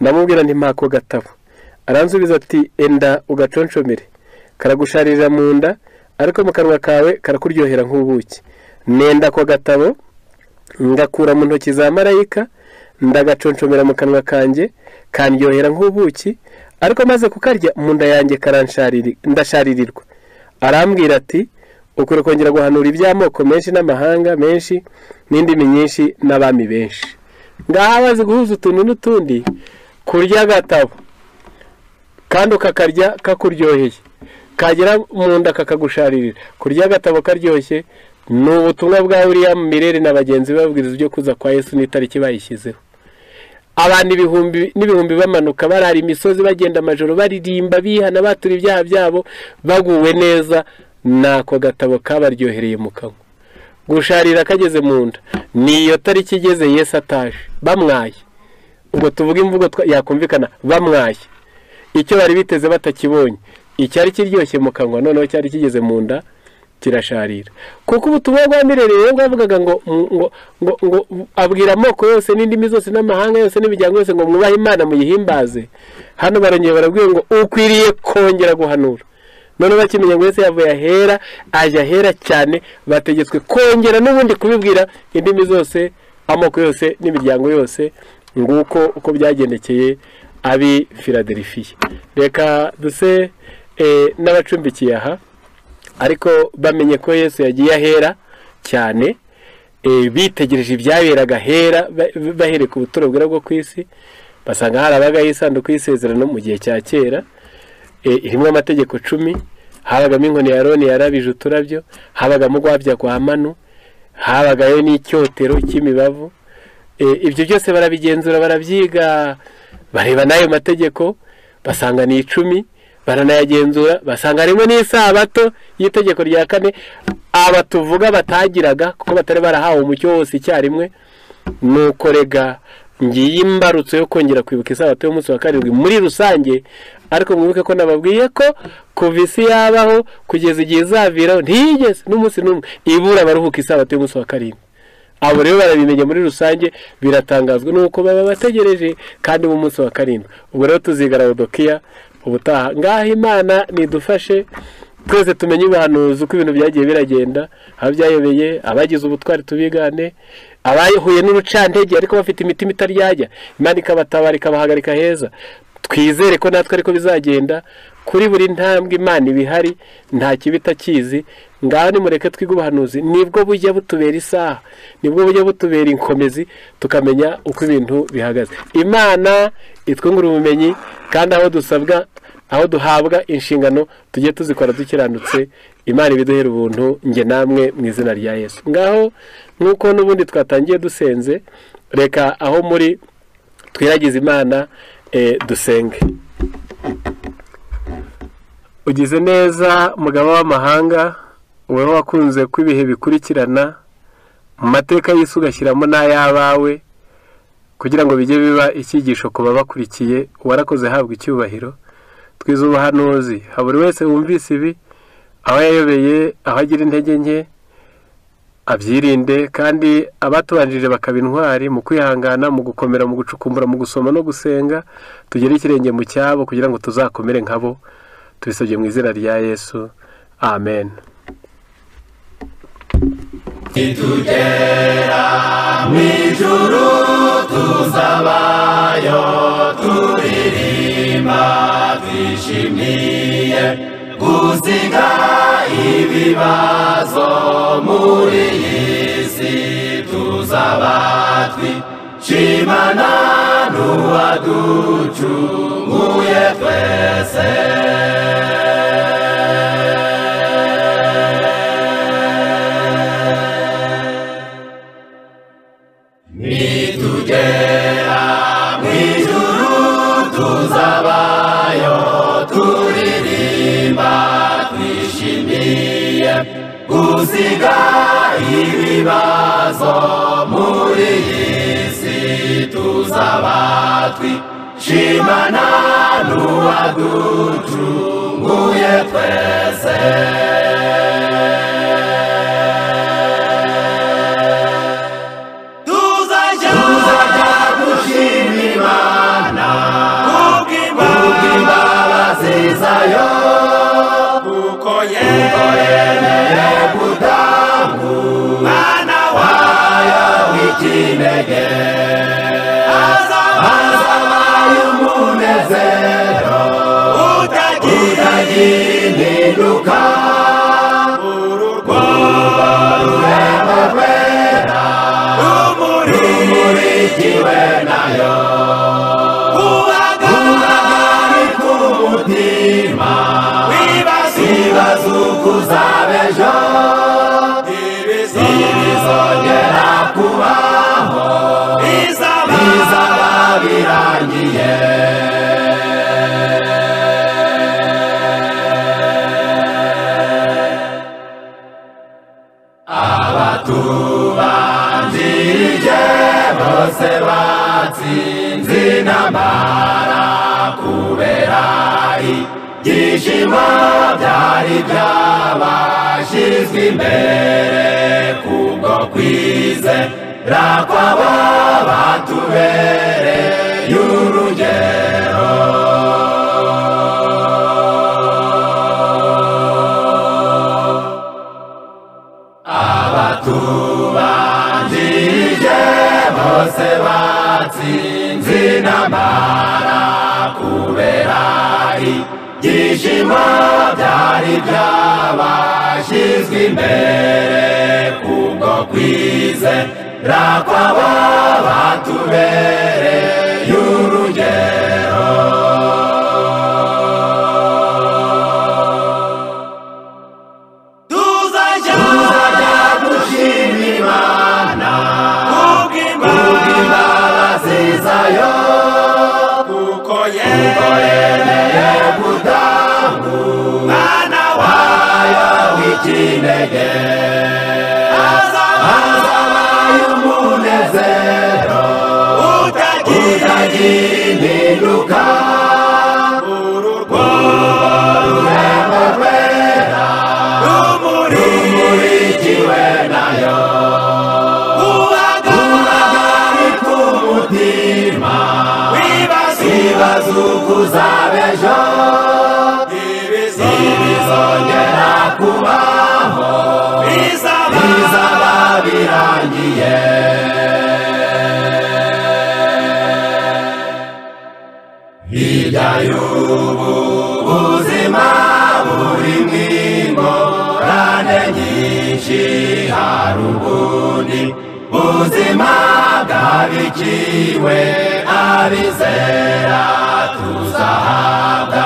ndamubwira nti mpa ako gatabo. Aransubiza ati enda ugaconshomere, karagusharira mu nda, ariko mu kanwa kawe karakuryohera nk'ubuki. Nenda ako gatabo ngakura mu ntoki za marayika, ndagaconshomera mu kanwa kanjye, kandyohera nk'ubuki, ariko maze kukarya mu nda yanjye ndasharirirwa. Arambwira ati ukwiye kongera guhanura iby'amoko menshi n'amahanga menshi n'indimi nyinshi n'abami benshi. Ngaha bazi guhuza utuntu n'utundi, kurya agatabo kandi ukakarya kakuryoheye, kagera mu nda kakagusharirira. Kurya agatabo karyoshye ni ubutumwa bwa William Mirere na bagenzi babwiriza ibyo kuza kwa Yesu n'itariki bayishyizeho. Abantu ibihumbi n'ibihumbi bamanuka barara imisozi, bagenda amajoro, baririmba, bihana, batura ibyaha byabo, baguwe neza nako gatabo kabaryohereye mu kanwa. Gusharira kageze mu nda, niyo tariki igeze Yesu ataje, bamwaye. Ubwo tuvuga imvugo yakumvikana, bamwaye. Icyo bari biteze batakibonye, icyari kiryoshye mu kanwa noneho cyari kigeze mu nda kirasharira. Kuko ubutumwa bwa Mirere rero bwavugaga ngo ngo ngo abwira amoko yose n'indimi zose n'amahanga yose n'imiryango yose ngo mwubahe Imana muyihimbaze. Hano barongeye barabwiye ngo ukwiriye kongera guhanura. None bakimenya ngo Yesu yavuye ahera, ajya ahera cyane, bategetswe kongera n'ubundi kubibwira indimi zose, amoko yose n'imiryango yose. Nguko uko byagendekeye abi Philadelphia. Reka duse n'abacumbikiye aha, ariko bamenye ko Yesu yagiye ahera cyane, bitegereje ibyaberaga hera, bahereka ubuturo bwera bwo ku isi, basanga harabaga isanduku y'isezerano mu gihe cya kera, irimo amategeko 10, habagamo inkoni ya Aroni yarabije uturabyo, habagamo gwabya kwa manu, habagayo n'icyotero cy'imibavu. Ibyo byose barabigenzura, barabyiga, bareba n'ayo mategeko, basanga ni 10, baranayagenzura, basanga harimo n'isabato y'itegeko rya 4 aba tuvuga batagiraga kuko batari barahawe umucyo wose icyarimwe. Nuko rega ngiye imbarutso yo kongera kwibuka isabato y'umunsi wa 7 muri rusange. Ariko mwibuke ko nababwiye ko kuva isi yabaho kugeza igihe izaviraho ntiyigeze n'umunsi n'umwe ibura baruhuka isabato y'umunsi wa 7. Abo rero barabimenye muri rusange, biratangazwa nuko baba bategereje kandi mu munsi wa 7. Ubwo rero tuzigara Laodikiya ubutaha. Ngaho Imana nidufashe twese tumenye ubuhanuzi uko ibintu byagiye biragenda, aho byayobeye, abagize ubutwari tubigane, abahuye n'urucantege ariko bafite imitima itaryajya, Imana ikabatabara ikabahagarika heza. Twizere ko natwe ariko bizagenda. Kuri buri ntambwe Imana ibihari, nta kibi itakizi. Ngaho nimureke twige ubuhanuzi, nibwo bujya butubera isaha, nibwo bujya butubera inkomezi, tukamenya uko ibintu bihagaze. Imana itwungura ubumenyi, kandi aho dusabwa, aho duhabwa inshingano tujye tuzikora dukiranutse. Imana ibiduhera ubuntu nge namwe mu izina rya Yesu. Ngaho nkuko n'ubundi twatangiye dusenze, reka aho muri twiragize Imana, dusenge. Ugize neza mugaba w'amahanga, wowe wakunze ko ibihe bikurikirana mu mateka y'isi ugashyiramo n'ay'abawe kugira ngo bijye biba icyigisho ku babakurikiye. Warakoze, habwa icyubahiro. Twize ubuhanuzi, ha buri wese wumvise ibi, aho yayobeye, aho agira intege nke abyirinde, kandi abatubanjirije bakaba intwari mu kwihangana, mu gukomera, mu gucukumbura, mu gusoma no gusenga, tugere ikirenge mu cyabo kugira ngo tuzakomere nkabo. Tubisabye mu izina rya Yesu, amen. Nitugera mw'ijuru tuzabayo turirimba twishimiye gusiga ibibazo muri iyi si, tuzaba twishimana n'uwaducunguye twese. Nitugera mw'ijuru tuzabayo turirimba twishimiye gusiga ibibazo muri iyi si, tuzaba twishimana n'uwaducunguye twese. Tuzajya gushima Imana kubw'imbabazi zayo, kuko yemeye gutanga Umwana wayo w'ikinege, azabaye umunezero utagira impinduka. Urwo rurembo rwera rumurikiwe nayo, guhagarika umutima wibaza uko uzaba ejo, ntibizongera kubaho, bizaba birangiye. Abatubanjirije bose batsinze intambara kubera ibyishimo byari byabashyizwe imbere, kubwo kwizera kwabo batubereye urugero. Abatubanjirije bose batsinze intambara kubera ibyishimo byari byabashyizwe imbere, kubwo kwizera kwabo batubereye urugero. Tuzajya gushima Imana kubw'imbabazi zayo, kuko yemeye gutanga Umwana wayo w'ikinege, azabaye umunezero utagira impinduka. Urwo rurembo rwera rumurikiwe nayo, guhagarika umutima wibaza uko uzaba ejo, ntibizongera kubaho, bizaba birangiye. Hirya y'ubu buzima buri mw'ingorane nyinshi, hari ubundi buzima bwabikiwe abizera, tuzahabwa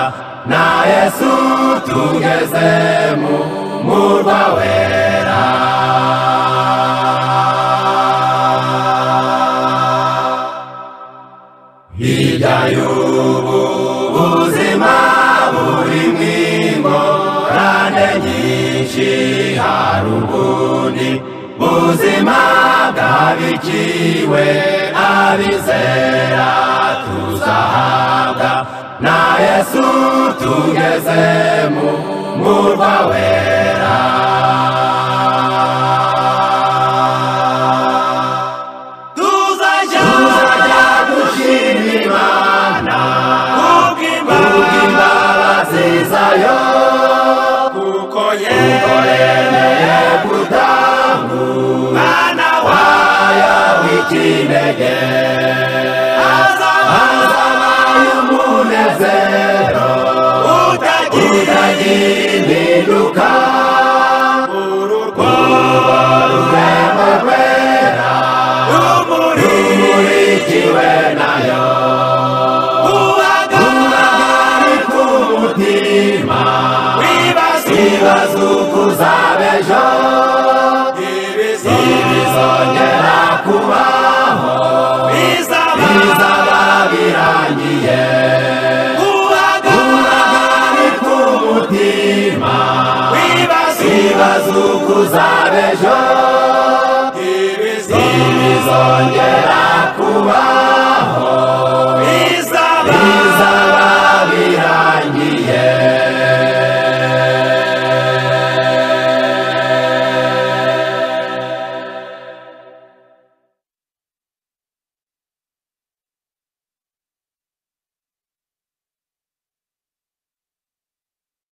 na Yesu tugeze mu murwa wera. Hirya y'ubu buzima buri mw'ingorane byinshi, hari ubundi buzima bwabikiwe abizera tuzahabwa na Yesu tugeze mu murwa wera. Tuzajya gushima Imana kubw'imbabazi zayo, kuko yemeye gutanga Umwana wayo w'ikinege. Hazabayo umunezero utagira impinduka, urwo rurembo rwera rumurikiwe nayo. Uhagarika umutima wibaza uko uzaba ejo, ntibizongera kubaho, bizaba birangiye. Uhagarika umutima wibaza uko uzaba ejo, ntibizongera kubaho, bizaba birangiye.